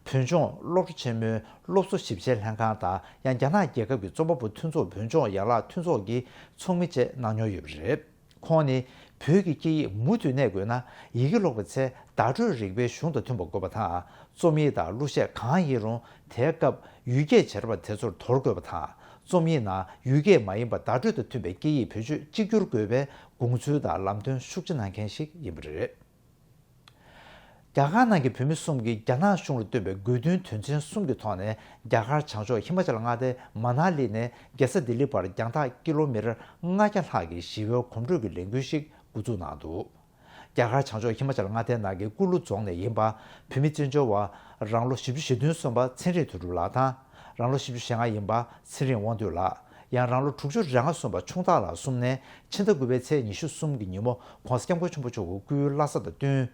བོད་ལྗོངས་སློབ་གྲྭ་ཆེན་མོའི་སློབ་གསོ་ཞིབ་བཤེར་ལྷན་ཁང་དང་ཡང་རྒྱ་ནག་རྒྱལ་ཁབ་ཀྱི་རྩོམ་པ་པོ་མཐུན་ཚོགས་བོད་ལྗོངས་ཡན་ལག་མཐུན་ཚོགས་ཀྱི་ཚོགས་མི་བཅས་གནང་མྱོང་ཡོད་པ་རེད། ཁོང་ནི་བོད་ཀྱི་སྐད་ཡིག་མུ་མཐུད་གནས་དགོས་ན། ཡི་གེ་ཀློག་པའི་ཚེ་བརྡ་སྤྲོད་རིག་པའི་གཞུང་དང་མཐུན་པ་དགོས་པ་དང་། རྩོམ་ཡིག་དང་གླུ་གཞས་གང་ཡིན་རུང་དེའི་སྐབས་ཡུལ་སྐད་བྱེད་རབས་དེ་ཚོར་དོར་དགོས་པ་དང་། རྩོམ་ཡིག་ནང་ཡུལ་སྐད་མ་ཡིན་པ་བརྡ་སྤྲོད་དང་མཐུན་པའི་སྐད་ཡིག་བེད་སྤྱོད་གཅིག་གྱུར་དགོས་པའི་དགོངས་ཚུལ་དང་ལམ་སྟོན་ཤུགས་ཆེ་གནང་མཁན་ཞིག་ཡིན་པ་རེད། རྒྱ་གར་ནང་གི་བོད་མི་གསུམ་གྱིས་རྒྱ་ནག་གཞུང་ལ་བཏོན་པའི་དགོས་འདུན་དོན་ཚན་གསུམ་གྱི་ཐོག་ནས་རྒྱ་གར་བྱང་ཕྱོགས་ཧི་མ་ཅལ་མངའ་སྡེ་མ་ན་ལི་ནས་རྒྱལ་ས་ལྡི་ལི་བར་རྒྱང་ཐག་ཀི་ལོ་མི་ཊར་ལྔ་བརྒྱ་ལྷག་གི་ཞི་བའི་གོམ་བགྲོད་ཀྱི་ལས་འགུལ་ཞིག་འགོ་འཛུགས་གནང་འདུག་རྒྱ་གར་བྱང་ཕྱོགས་ཧི་མ་ཅལ་མངའ་སྡེའི་ནང་གི་ཀུ་ལུ་རྫོང་ནས་ཡིན་པ། བོད་མི་བཙན་བྱོལ་བ་རང་ལོ་བཞི་བཅུ་ཞེ་བདུན་སོན་པ་ཚེ་རིང་དོན་གྲུབ་ལགས་དང་། རང་ལོ་བཞི་བཅུ་ཞེ་ལྔ་ཡིན་པ་ཚེ་རིང་དབང་འདུས་ལགས། ཡང་རང་ལོ་དྲུག་ཅུ་རེ་ལྔ་སོན་པ་ཆུང་བདག་ལགས་གསུམ་ནས་ཕྱི་ཟླ་དགུ་པའི་ཚེས་ཉི་ཤུ་གསུམ་གྱི་ཉིན་མོ་༸གོང་ས་༸སྐྱབས་མགོན་ཆེན་པོ་མཆོག་གི་སྐུའི་བླ་གཟའ་དང་བསྟུན།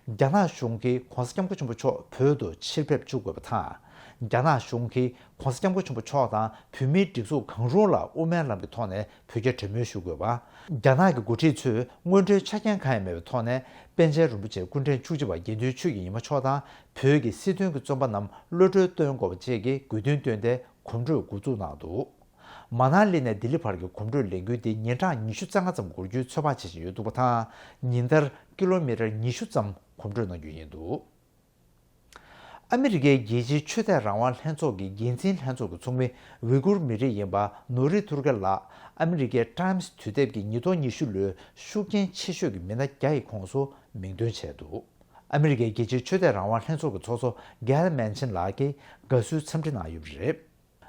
རྒྱ་ནག་གཞུང་གིས་༸གོང་ས་༸སྐྱབས་མགོན་ཆེན་པོ་མཆོག་བོད་དུ་ཕྱིར་ཕེབས་བཅུག་དགོས་པ་དང་། རྒྱ་ནག་གཞུང་གིས་༸གོང་ས་༸སྐྱབས་མགོན་ཆེན་པོ་མཆོག་དང་བོད་མིའི་སྒྲིག་འཛུགས་གང་རུང་ལ་དབུ་མའི་ལམ་གྱི་ཐོག་ནས་བོད་རྒྱ་གྲོས་མོལ་ཞུ་དགོས་པ། རྒྱ་ནག་གི་འགོ་ཁྲིད་ཚོས་སྔོན་འགྲོའི་ཆ་རྐྱེན་གང་ཡང་མེད་པའི་ཐོག་ནས་པཎ་ཆེན་རིན་པོ་ཆེ་སྐུ་ཕྲེང་བཅུ་གཅིག་པ་དགེ་འདུན་ཆོས་ཀྱི་ཉི་མ་མཆོག་དང་བོད་ཀྱི་སྲིད་དོན་གྱི་བཙོན་པ་རྣམས་གློད་གྲོལ་གཏོང་དགོས་པ་བཅས་ཀྱི་དགོས་འདུན་བཏོན་ཏེ་གོམ་བགྲོད་འགོ་འཛུགས་གནང་འདུག་མ་ན་ལི་ནས་ལྡི་ལི་བར་གྱི་གོམ་བགྲོད་ལས་འགུལ་འདི་ཉིན་གྲངས་ཉི་ཤུ་རྩ་ལྔ་ཙམ་འགོར་རྒྱུའི་ཚོད་དཔག་བྱེད་བཞིན་ཡོད་འདུག་པ་དང་། ཉིན་ལྟར་ཀི་ལོ་མི་ཊར་ཉི་ཤུ་ཙམ་གོམ་བགྲོད་གནང་རྒྱུ་ཡིན་འདུག་ཨ་མི་རི་ཀའི་རྒྱལ་སྤྱིའི་ཆོས་དད་རང་དབང་ལྷན་ཚོགས་ཀྱི་འགན་འཛིན་ལྷན་ཚོགས་ཀྱི་ཚོགས་མི་ཝི་གུར་མི་རིགས་ཡིན་པ་ནུ་རི་ཐུར་ཀེ་ལགས་ཨ་མི་རི་ཀའི་ཊའིམ་སི་དུས་དེབ་ཀྱི་ཉིས་སྟོང་ཉི་ཤུ་ལོའི་ཤུགས་རྐྱེན་ཆེ་ཤོས་ཀྱི་མི་སྣ་བརྒྱ་ཡི་ཁོངས་སུ་མིང་འདོན་བྱས་འདུག་ཨ་མི་རི་ཀའི་རྒྱལ་སྤྱིའི་ཆོས་དད་རང་དབང་ལྷན་ཚོགས་ཀྱི་ཚོགས་གཙོ་གྷལ་མན་ཆིན་ལགས་ཀྱིས་དགའ་བསུའི་འཚམས་འདྲི་གནང་ཡོད་པ་རེད།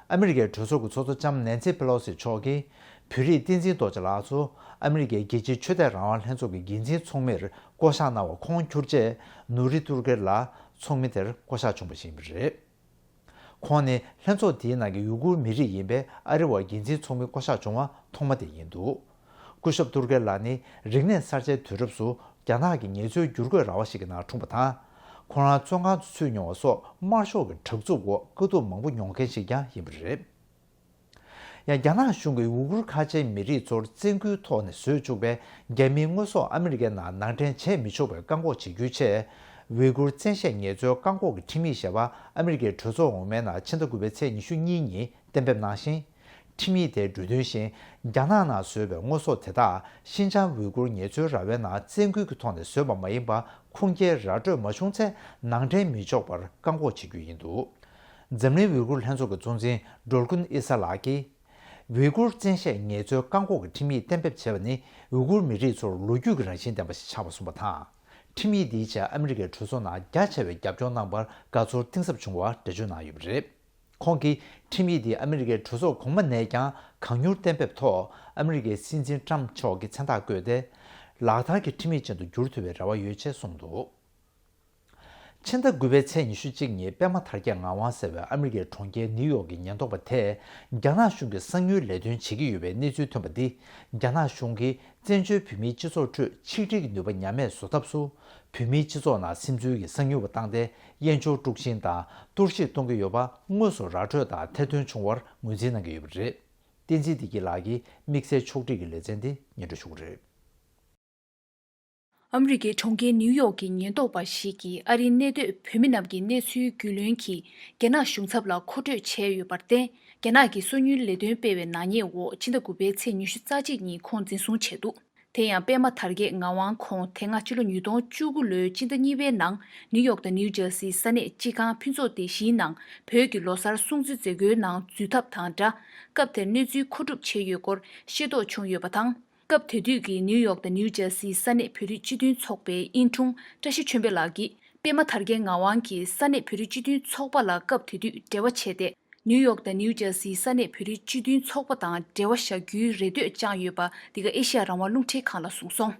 ཨ་མི་རི་ཀའི་གྲོས་ཚོགས་ཀྱི་ཚོགས་གཙོ་ལྕམ་ནན་སི་པེ་ལོ་སི་མཆོག་གིས་བོད་རིགས་བསྟན་འཛིན་རྡོ་རྗེ་ལགས་སུ་ཨ་མི་རི་ཀའི་རྒྱལ་སྤྱིའི་ཆོས་དད་རང་དབང་ལྷན་ཚོགས་ཀྱི་འགན་འཛིན་ཚོགས་མིར་བསྐོ་གཞག་གནང་བ་ཁོང་འཁྱུར་རྗེས་ནུ་རི་ཏུར་ཀེ་ལ་ཚོགས་མི་དེར་བསྐོ་གཞག་བྱུང་བ་ཞིག་ཡིན་པ་རེད། ཁོང་ནི་ལྷན་ཚོགས་དེའི་ནང་གི་ཡུ་གུར་མི་རིགས་ཡིན་པའི་ཨ་རི་བ་འགན་འཛིན་ཚོགས་མི་བསྐོ་གཞག་བྱུང་བ་ཐོག་མ་དེ་ཡིན་འདུག་སྐུ་ཞབས་ཏུར་ཀེ་ལགས་ནི་རིག་གནས་གསར་བརྗེའི་དུས་རབས་སུ་རྒྱ་ནག་གི་ངལ་རྩོལ་བསྒྱུར་བཀོད་ར་བ་ཞིག་གི་ནང་འཁྲུངས་པ་དང་། ཁོང་རང་བཙོན་ཁང་དུ་ཚུད་མྱོང་བ་སོགས་དམར་ཤོག་གི་དྲག་རྩུབ་འོག་དཀའ་སྡུག་མང་པོ་མྱོང་མཁན་ཞིག་ཀྱང་ཡིན་པ་རེད། ཡང་རྒྱ་ནག་གཞུང་གིས་ཝུ་གུར་ཁ་ཆེའི་མི་རིགས་ཚོར་བཙན་སྐུལ་ཐོག་ནས་བཟོས་བཅུག་པའི་རྒྱ་མིའི་དངོས་ཟོག་ཨ་མི་རི་ཀའི་ནང་ནང་འདྲེན་བྱེད་མི་ཆོག་པའི་བཀག་འགོག་བྱེད་རྒྱུའི་ཆེད། ཝི་གུར་བཙན་ཤེད་ངལ་རྩོལ་བཀག་འགོག་གི་ཁྲིམས་ཡིག་ཞེས་པ་ཨ་མི་རི་ཀའི་གྲོས་ཚོགས་འོག་མའི་ནང་ཕྱི་ཟླ་དགུ་པའི་ཚེས་ཉི་ཤུ་གཉིས་ཉིན་གཏན་འབེབས་གནང་ཞིང་། ཁྲིམས་ཡིག་དེའི་འབྲུ་དོན་བཞིན། རྒྱ་ནག་ནང་བཟོས་པའི་དངོས་ཟོག་དེ་དག་ཤིན་ཅང་ཝི་གུར་ངལ་རྩོལ་ར་བའི་ནང་བཙན་སྐུལ་གྱི་ཐོག་ནས་བཟོས་པ་མ་ཡིན་པ་ཁུངས་སྐྱེལ་ར་སྤྲོད་མ་བྱུང་ཚེ་ནང་འདྲེན་མི་ཆོག་པར་བཀག་འགོག་བྱེད་རྒྱུ་ཡིན་འདུག་འཛམ་གླིང་ཝི་གུར་ལྷན་ཚོགས་ཀྱི་གཙོ་འཛིན་ཌོལ་ཀུན་ཨི་ས་ལགས་ཀྱིས། ཝི་གུར་བཙན་ཤེད་ངལ་རྩོལ་བཀག་འགོག་གི་ཁྲིམས་ཡིག་གཏན་འབེབས་བྱས་པ་ནི་ཝི་གུར་མི་རིགས་ཚོར་ལོ་རྒྱུས་ཀྱི་རང་བཞིན་ལྡན་པ་ཞིག་ཆགས་པ་གསུངས་པ་དང་། ཁྲིམས་ཡིག་འདིའི་ཆེད་ཨ་མི་རི་ཀའི་གྲོས་ཚོགས་ནང་རྒྱ་ཆེ་བའི་རྒྱབ་སྐྱོར་གནང་བར་དགའ་ཚོར་གཏིང་ཟབ་བྱུང་བ་འགྲེལ་བརྗོད་གནང་ཡོད་པ་རེད། ཁོང་གིས་ཁྲིམས་ཡིག་འདི་ཨ་མི་རི་ཀའི་གྲོས་ཚོགས་གོང་མ་ནས་ཀྱང་གང་མྱུར་གཏན་འབེབས་ཐོག་ཨ་མི་རི་ཀའི་སྲིད་འཛིན་ཊམ་མཆོག་གི་མཚན་རྟགས་བཀོད་དེ། ལག་བསྟར་གྱི་ཁྲིམས་ཡིག་ཅན་དུ་འགྱུར་ཐུབ་པའི་རེ་བ་ཡོད་ཅེས་གསུངས་འདུག་ཕྱི་ཟླ་དགུ་པའི་ཚེས་ཉི་ཤུ་གཅིག་ཉིན་པད་མ་དར་རྒྱས་ངག་དབང་ཟེར་བའི་ཨ་མི་རི་ཀའི་གྲོང་ཁྱེར་ནིའུ་ཡོག་གི་ཉེན་རྟོག་པ་དེས་རྒྱ་ནག་གཞུང་གི་གསང་ཉུལ་ལས་དོན་བྱེད་ཀྱི་ཡོད་པའི་གནས་ཚུལ་ཐོན་པ་འདིས། རྒྱ་ནག་གཞུང་གིས་བཙན་བྱོལ་བོད་མིའི་སྤྱི་ཚོགས་ཁྲོད་ཆིག་སྒྲིལ་གྱི་ནུས་པ་ཉམས་དམས་བཟོ་ཐབས་སུ། བོད་མིའི་སྤྱི་ཚོགས་ནང་སིམ་འཛུལ་གྱི་གསང་ཉུལ་བ་བཏང་སྟེ། དབྱེན་སྦྱོར་དཀྲུག་ཤིང་དང་གཏོར་བཤིག་གཏོང་གི་ཡོད་པ་དངོས་སུ་ར་འཕྲོད་དང་ཐེར་འདོན་བྱུང་བར་ངོས་འཛིན་གནང་གི་ཡོད་པ་རེད། བསྟན་འཛིན་བདེ་སྐྱིད་ལགས་ཀྱིས་དམིགས་བསལ་ཕྱོགས་སྒྲིག་གི་ལེ་ཚན་འདི་སྙན་སྒྲོན་ཞུ་གི་རེད། ཨ་མི་རི་ཀའི་གྲོང་ཁྱེར་ནིའུ་ཡོག་གི་ཉེན་རྟོག་པ་ཞིག་གིས་ཨ་རིའི་གནས་སྡོད་བོད་མི་རྣམས་ཀྱི་གནས་ཚུལ་རྒྱུས་ལོན་གྱིས་རྒྱ་ནག་གཞུང་ཚབ་ལ་མཁོ་སྤྲོད་བྱས་ཡོད་པར་བརྟེན། རྒྱ་ནག་གི་སོ་ཉུལ་ལས་དོན་སྤེལ་བའི་ནག་ཉེས་འོག་ཕྱི་ཟླ་དགུ་པའི་ཚེས་ཉི་ཤུ་རྩ་གཅིག་ཉིན་ཁོང་འཛིན་བཟུང་བྱས་འདུག་དེ་ཡང་པད་མ་དར་རྒྱས་ངག་དབང་ཁོང་དེ་སྔ་ཕྱི་ལོ་ཉིས་སྟོང་བཅུ་དགུ་ལོའི་སྤྱི་ཟླ་གཉིས་པའི་ནང་ནིའུ་ཡོག་དང་ནིའུ་ཇར་སིའི་ས་གནས་སྤྱི་ཁང་ཕུན་ཚོགས་སྡེ་བཞིའི་ནང་བོད་ཀྱི་ལོ་གསར་སྲུང་བརྩི་མཛད་སྒོའི་ནང་འཛུལ་ཐབས་དང་སྦྲགས། སྐབས་དེར་གནས་ཚུལ་མཁོ་སྒྲུབ་བྱས་ཡོད་སྐོར་ཤེས་རྟོགས་བྱུང་ཡོད་པ་དང་། སྐབས་དེ་དུས་ཀྱི་ནིའུ་ཡོག་དང་ནིའུ་ཇར་སིའི་ས་གནས་བོད་རིགས་སྤྱི་མཐུན་ཚོགས་པའི་དབྱིན་དྲུང་བཀྲ་ཤིས་ཆོས་འཕེལ་ལགས་ཀྱིས་པད་མ་དར་རྒྱས་ངག་དབང་གིས་ས་གནས་བོད་རིགས་སྤྱི་མཐུན་ཚོགས་པ་ལ་སྐབས་དེ་དུས་འབྲེལ་བ་བྱས་ཏེ། ནིའུ་ཡོག་དང་ནིའུ་ཇར་སིའི་ས་གནས་བོད་རིགས་སྤྱི་མཐུན་ཚོགས་པ་དང་འབྲེལ་བ་བཞག་རྒྱུའི་རེ་འདོད་བཅངས་ཡོད་པ་འདི་ག་ཨེ་ཤ་ཡ་རང་དབང་རླུང་འཕྲིན་ཁང་ལ་གསུངས་སོང་།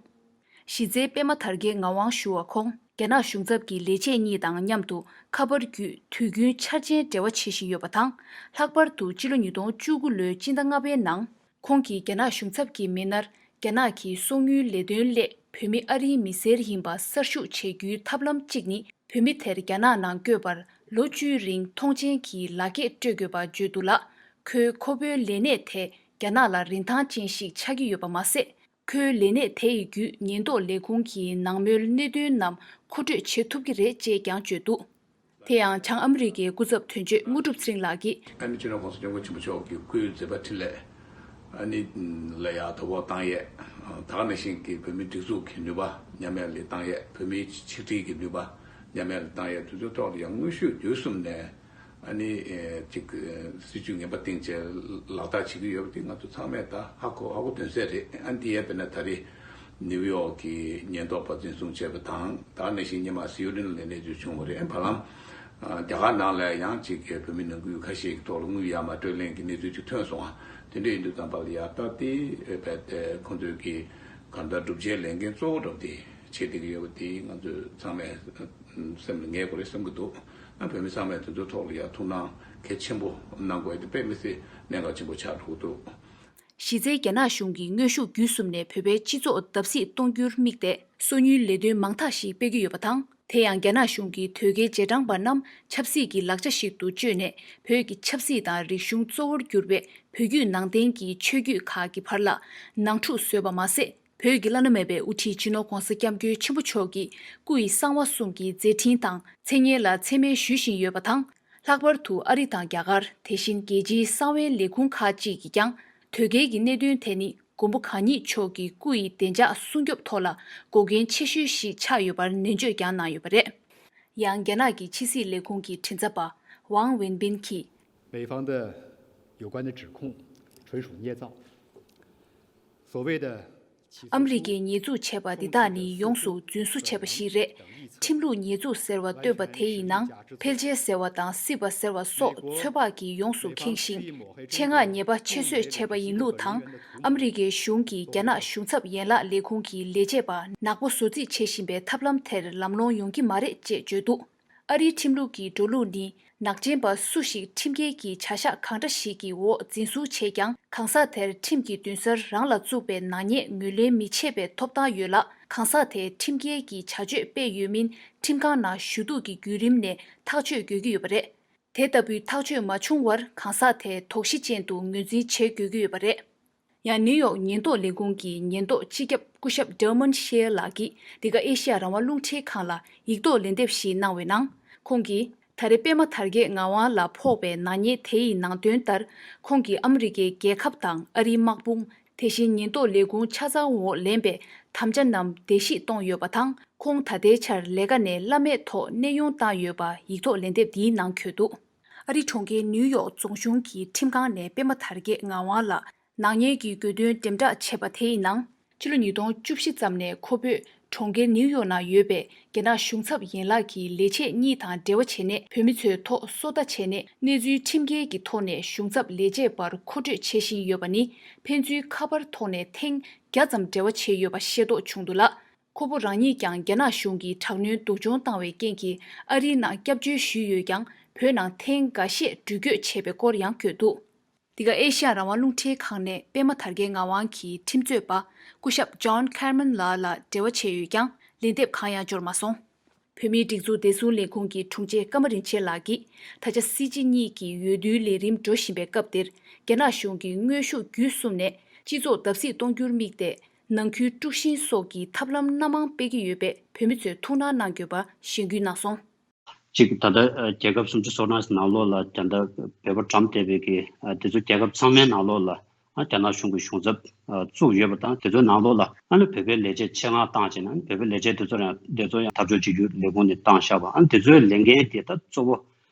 གཞི་རྩའི་པད་མ་དར་རྒྱས་ངག་དབང་ཞུ་བ་ཁོང་རྒྱ་ནག་གཞུང་ཚབ་ཀྱི་ལས་བྱེད་གཉིས་དང་མཉམ་དུ་ཁ་པར་བརྒྱུད་དུས་རྒྱུན་འཆར་ཅན་འབྲེལ་བ་བྱེད་བཞིན་ཡོད་པ་དང་། ལྷག་པར་དུ་ཕྱི་ལོ་ཉིས་སྟོང་བཅུ་དགུ་ལོའི་སྤྱི་ཟླ་ལྔ་པའི་ནང་། ཁོང་གིས་རྒྱ་ནག་གཞུང་ཚབ་ཀྱི་མི་སྣར་རྒྱ་ནག་གི་སོ་ཉུལ་ལས་དོན་སླད་བོད་མི་ཨ་རིའི་མི་སེར་ཡིན་པ་གསར་ཞུགས་བྱེད་རྒྱུའི་ཐབས་ལམ་གཅིག་ནི། བོད་མི་དེར་རྒྱ་ནག་ནང་བསྐྱོད་པར་ལོ་བཅུའི་རིང་ཐོངས་མཆན་གྱི་ལག་འཁྱེར་སྤྲོད་དགོས་པ་བརྗོད་འདུག་ལ། ཁོས་ཁོ་བོའི་ལས་གནས་དེ་རྒྱ་ནག་ལ་རིན་ཐང་ཅན་ཞིག་ཆགས་ཀྱི་ཡོད་པ་མ་ཟད། ཁོའི་ལས་གནས་དེ་ཡི་བརྒྱུད་ཉེན་རྟོག་ལས་ཁུངས་ཀྱི་ནང་མོལ་གནད་དོན་རྣམས་མཁོ་སྤྲོད་བྱེད་ཐུབ་ཀྱི་རེད་ཅེས་ཀྱང་བརྗོད་འདུག་དེ་ཡང་བྱང་ཨ་མི་རི་ཀའི་སྐུ་ཚབ་དོན་གཅོད་དངོས་གྲུབ་ཚེ་རིང་ལགས་ཀྱིས། ཨ་ནི་སྤྱི་ནོར་༸གོང་ས་༸སྐྱབས་མགོན་ཆེན་པོ་མཆོག་གི་སྐུའི་མཛད་པ་འཕྲིན་ལས་ཨ་ནི་ལ་ཡང་དོ་ཕོག་བཏང་ཡས། ད་ག་ནང་བཞིན་གྱི་བོད་མིའི་སྒྲིག་འཛུགས་ཀྱི་ནུས་པ་ཉམས་ཡས་ལས་བཏང་ཡས། བོད་མིའི་ཆིག་སྒྲིལ་གྱི་ནུས་པ་ཉམས་ཡས་ལས་བཏང་ཡས། དེ་ཚོའི་ཐོག་ལ་ཡང་དངོས་ཤུགས་བརྒྱུད་གསུམ་ནས་ཨ་ནི་ཅིག་སྲིད་ཇུས་ངན་པ་བཏིང་བྱས་ལག་བསྟར་བྱེད་ཀྱི་ཡོད་པ་དེ་ང་ཚོ་ཚང་མས་ད་ཧ་གོ་ཧ་གོ་དོན་གསལ་རེད། ཨ་ནི་དེ་ཡས་དཔེར་ན་ད་རེས་ནིའུ་ཡོག་གི་ཉེན་རྟོག་པ་འཛིན་བཟུང་བྱས་པ་དང་། ད་ག་ནང་བཞིན་སྔོན་མ་སི་ཡུ་ཊིན་ལ་གནས་ཚུལ་བྱུང་བ་རེད། བར་ལམ། རྒྱ་གར་ནང་ལ་ཡང་ཅིག་བོད་མི་ནང་ཁུལ་ཁ་ཤས་ཀྱི་ཐོག་ལ་དངུལ་ཡར་མར་སྤྲོད་ལེན་གྱི་གནས་ཚུལ་ཅིག་ཐོན་སོང་ང་། དེ་འདྲ་ཡིན་དུས་ཙམ་པ་ལ་ཡར་ལྟ་དེ་རྦད་དེ་ཁོང་ཚོས་ཀྱི་གང་ལྟར་སྒྲུབ་བྱེད་ལས་འགན་གཙོ་བོ་འགྲུབ་སྟེ་བྱེད་བསྡད་ཀྱི་ཡོད་པ་དེ་ང་ཚོས་ཚང་མས་སེམས་ལ་ངེས་དགོས་རེད་བསམ་གྱི་འདུག་ཨ་བོད་མི་ཚང་མས་དེ་ཚོའི་ཐོག་ལ་ཡར་ཐུགས་སྣང་གལ་ཆེན་པོ་གནང་དགོས་དེ་དཔེ་མི་སྲིད་གནད་འགག་ཆེན་པོ་ཆགས་འགྲོ་གི་འདུག་གཞི་རྩའི་རྒྱ་ནག་གཞུང་གིས་དངོས་ཤུགས་བརྒྱུད་གསུམ་ནས་བོད་པའི་སྤྱི་ཚོགས་བརྡབ་གསིག་གཏོང་རྒྱུར་དམིགས་ཏེ། སོ་ཉུལ་ལས་དོན་མང་དག་ཞིག་སྤེལ་གྱི་ཡོད་པ་དང་། དེ་ཡང་རྒྱ་ནག་གཞུང་གིས་དོལ་རྒྱལ་རྗེས་འབྲང་པ་རྣམས་ཆབ་སྲིད་ཀྱི་ལག་ཆ་ཞིག་ཏུ་བཅོས་ནས། བོད་ཀྱི་ཆབ་སྲིད་དང་རིག་གཞུང་གཙོ་བོར་གྱུར་པའི་བོད་བརྒྱུད་ནང་བསྟན་གྱི་ཆོས་བརྒྱུད་ཁག་གི་བར་ལ་ནང་འཁྲུག་བཟོས་པ་མ་ཟད། བོད་ཀྱི་བླ་ན་མེད་པའི་དབུ་ཁྲིད་སྤྱི་ནོར་༸གོང་ས་༸སྐྱབས་མགོན་ཆེན་པོ་མཆོག་གི་སྐུ་ཡི་གསང་བ་གསུམ་གྱི་མཛད་འཕྲིན་དང་མཚན་སྙན་ལ་མཚན་སྨད་ཞུ་བཞིན་ཡོད་པ་དང་། ལྷག་པར་དུ་ཨ་རི་དང་རྒྱ་གར། དེ་བཞིན་རྒྱལ་སྤྱིའི་གསང་བའི་ལས་ཁུངས་ཁག་ཅིག་གིས་ཀྱང་དོལ་རྒྱལ་གྱི་གནད་དོན་དེ་ནི་མགོན་པོ་གང་ཉིད་མཆོག་གི་སྐུ་ཡི་བདེ་འཇགས་སྲུང་སྐྱོབ་ཐོག་ལ་འགོག་རྐྱེན་ཆེ་ཤོས་ཤིག་ཆགས་ཡོད་པར་ནན་བརྗོད་ཀྱང་གནང་ཡོད་པ་རེད། ཡང་རྒྱ་ནག་གི་ཕྱི་སྲིད་ལས་ཁུངས་ཀྱི་མགྲིན་ཚབ་པ་ཝང་ཝེན་པིན་གྱིས། 美方的有关的指控纯属捏造。所谓的 ཨ་མི་རི་ཀས་ཉེས་འཛུགས་བྱས་པ་འདི་དག་ནི་ཡོངས་སུ་རྫུན་བཟོ་བྱས་པ་ཞིག་རེད། ཁྲིམས་ལུགས་ཉེས་འཛུགས་ཟེར་བ་བཏོན་པ་དེ་ཡི་ནང་འཕེལ་རྒྱས་ཟེར་བ་དང་སྲིད་པ་ཟེར་བ་སོགས་ཚོད་དཔག་གིས་ཡོངས་སུ་ཁེངས་ཤིང་། ཆེད་མངགས་ཉེས་པ་ཆེད་བཟོས་བྱས་པ་ཡིན་ལུགས་དང་། ཨ་མི་རི་ཀའི་གཞུང་གིས་རྒྱ་ནག་གཞུང་ཚབ་ཡན་ལག་ལས་ཁུངས་ཀྱི་ལས་བྱེད་པ་ནག་པོ་བཟོ་རྩིས་བྱེད་བཞིན་པའི་ཐབས་ལམ་དེར་ལམ་ལྷོང་ཡོང་གི་མ་རེད་ཅེས་བརྗོད་འདུག་ཨ་རིའི་ཁྲིམས་ལུགས་ཀྱི་འགྲོ་ལུགས་ནི། ནག་ཅན་པ་སུ་ཞིག་ཁྲིམས་འགལ་གྱི་བྱ་གཞག་གང་འདྲ་ཞིག་གི་འོག་འཛིན་བཟུང་བྱས་ཀྱང་། གང་ཟག་དེར་ཁྲིམས་ཀྱི་མདུན་སར་རང་ལ་བཙུགས་པའི་ནག་ཉེས་ངོས་ལེན་མི་བྱེད་པའི་ཐོབ་ཐང་ཡོད་ལ། གང་ཟག་དེས་ཁྲིམས་འགལ་གྱི་བྱ་སྤྱོད་སྤེལ་ཡོད་མིན་ཁྲིམས་ཁང་ནང་ཞུ་གཏུག་གི་བརྒྱུད་རིམ་ནས་ཐག་གཅོད་དགོས་ཀྱི་ཡོད་པ་རེད། དེ་ལྟ་བུའི་ཐག་གཅོད་མ་བྱུང་བར་གང་ཟག་དེ་དོགས་གཞི་ཅན་དུ་ངོས་འཛིན་བྱེད་དགོས་ཀྱི་ཡོད་པ་རེད། ཡང་ནིའུ་ཡོག་ཉེན་རྟོག་ལས་ཁུངས་ཀྱི་ཉེན་རྟོག་སྤྱི་ཁྱབ་སྐུ་ཞབས་ཌར་མན་ཤེར་ལགས་ཀྱིས་འདི་ག་ཨེ་ཤ་ཡ་རང་དབང་རླུང་འཕྲིན་ཁང་ལ་ཡིག་ཐོག་ལན་འདེབས་ཤིག་གནང་བའི་ནང་། ཁོང་གིས་ད་རེས་པད་མ་དར་རྒྱས་ངག་དབང་ལ་ཕོག་པའི་ནག་ཉེས་དེ་ཡི་ནང་དོན་ལྟར། ཁོང་གིས་ཨ་མི་རི་ཀའི་རྒྱལ་ཁབ་དང་ཨ་རིའི་དམག་དཔུང་། དེ་བཞིན་ཉེན་རྟོག་ལས་ཁུངས་ཆ་ཚང་འོག་ལེན་པའི་དམ་བཅའ་རྣམས་བརྡལ་བཤིག་གཏོང་ཡོད་པ་དང་། ཁོང་ད་ལྟའི་ཆར་ལས་ཀ་ནས་བླ་མེད་ཐོག་གནས་དབྱུང་བཏང་ཡོད་པ་ཡིག་ཐོག་ལན་འདེབས་འདིའི་ནང་འཁོད་འདུག་ཨ་རི་གྲོང་ཁྱེར་ནིའུ་ཡོག་རྫོང་གཞུང་གི་ཁྲིམས་ཁང་ནས་པད་མ་དར་རྒྱས་ངག་དབང་ལ། ནག་ཉེས་ཀྱི་དགོས་འདུན་འགྲེམས་བསྒྲགས་བྱས་པ་དེ་ཡི་ནང་། ཕྱི་ལོ་ཉིས་སྟོང་བཅུ་བཞི་ཙམ་ནས་ཁོ་བོས་ གྲོང་ཁྱེར་ནིའུ་ཡོག་ནང་ཡོད་པའི་རྒྱ་ནག་གཞུང་ཚབ་ཡན་ལག་གི་ལས་བྱེད་གཉིས་དང་འབྲེལ་བ་བྱས་ནས། བོད་མི་ཚོའི་ཐོག་སོ་ལྟ་བྱས་ནས། གནས་ཚུལ་ཁྲིམས་འགལ་གྱི་ཐོག་ནས་གཞུང་ཚབ་ལས་བྱེད་པར་མཁོ་སྤྲོད་བྱེད་བཞིན་ཡོད་པ་ནི། ཕན་ཚུན་ཁ་པར་ཐོག་ནས་ཐེངས་བརྒྱ་ཙམ་འབྲེལ་བ་བྱས་ཡོད་པ་ཤེས་རྟོགས་བྱུང་འདུག་ལ། ཁོ་བོ་རང་ཉིད་ཀྱང་རྒྱ་ནག་གཞུང་གིས་དྲག་གནོན་སྡུག་སྦྱོང་བཏང་བའི་རྐྱེན་གྱིས། ཨ་རིའི་ནང་སྐྱབས་བཅོལ་ཞུས་ཡོད་ཀྱང་། བོད་ནང་ཐེངས་འགའ་ཤས་འགྲུལ་སྐྱོད་བྱས་པའི་སྐོར་ཡང་བཀོད་འདུག། འདི་ག་ཨེ་ཤ་ཡ་རང་དབང་རླུང་འཕྲིན་ཁང་ནས་པད་མ་དར་རྒྱས་ངག་དབང་གི་ཁྲིམས་རྩོད་པ་སྐུ་ཞབས་John Cameron་ལགས་ལ་འབྲེལ་བ་བྱས་ཡོད་ཀྱང་། ལན་འདེབས་གང་ཡང་འབྱོར་མ་སོང་། བོད་མིའི་སྒྲིག་འཛུགས་བདེ་སྲུང་ལས་ཁུངས་ཀྱི་དྲུང་ཆེ་ཀརྨ་རིན་ཆེན་ལགས་ཀྱིས། ད་ཆ་སྲིད་སྤྱི་གཉིས་ཀྱི་འོས་བསྡུའི་ལས་རིམ་འགྲོ་བཞིན་པའི་སྐབས་འདིར། རྒྱ་ནག་གཞུང་གིས་དངོས་ཤུགས་བརྒྱུད་གསུམ་ནས་སྤྱི་ཚོགས་བརྡབ་གསིག་གཏོང་རྒྱུར་དམིགས་ཏེ། ནང་ཁུལ་དཀྲུག་ཤིང་སོགས་ཀྱི་ཐབས་ལམ་སྣ་མང་སྤེལ་གྱི་ཡོད་པས། བོད་མི་ཚོས་ཐུགས་སྣང་གནང་དགོས་པ་གཞེན་སྐུལ་གནང་སོང་། གཅིག་ད་ལྟ་རྒྱལ་ཁབ་སུམ་ཅུ་སོ་ལྔ་ནང་ལོགས་ལ་ད་ལྟ་བོད་པ་འགྲམ་བསྡད་པའི་གི་དེ་ཚོ་རྒྱལ་ཁབ་ཚང་མའི་ནང་ལོགས་ལ་རྒྱ་ནག་གཞུང་གི་གཞུང་ཚབ་བཙུགས་ཡོད་པ་དང་། དེ་ཚོའི་ནང་ལོགས་ལ་ཨ་ནི་བོད་པའི་ལས་བྱེད་ཆེད་མངགས་བཏང་བྱས་ན། བོད་པའི་ལས་བྱེད་དེ་ཚོ་ཡང་དེ་ཚོ་ཡང་འཐབ་ཕྱོགས་གཅིག་གྱུར་ལས་ཁུངས་ནས་བཏང་བཞག་པ། ཨ་ནི་དེ་ཚོའི་ལས་འགན་དེ་ད་གཙོ་བོ་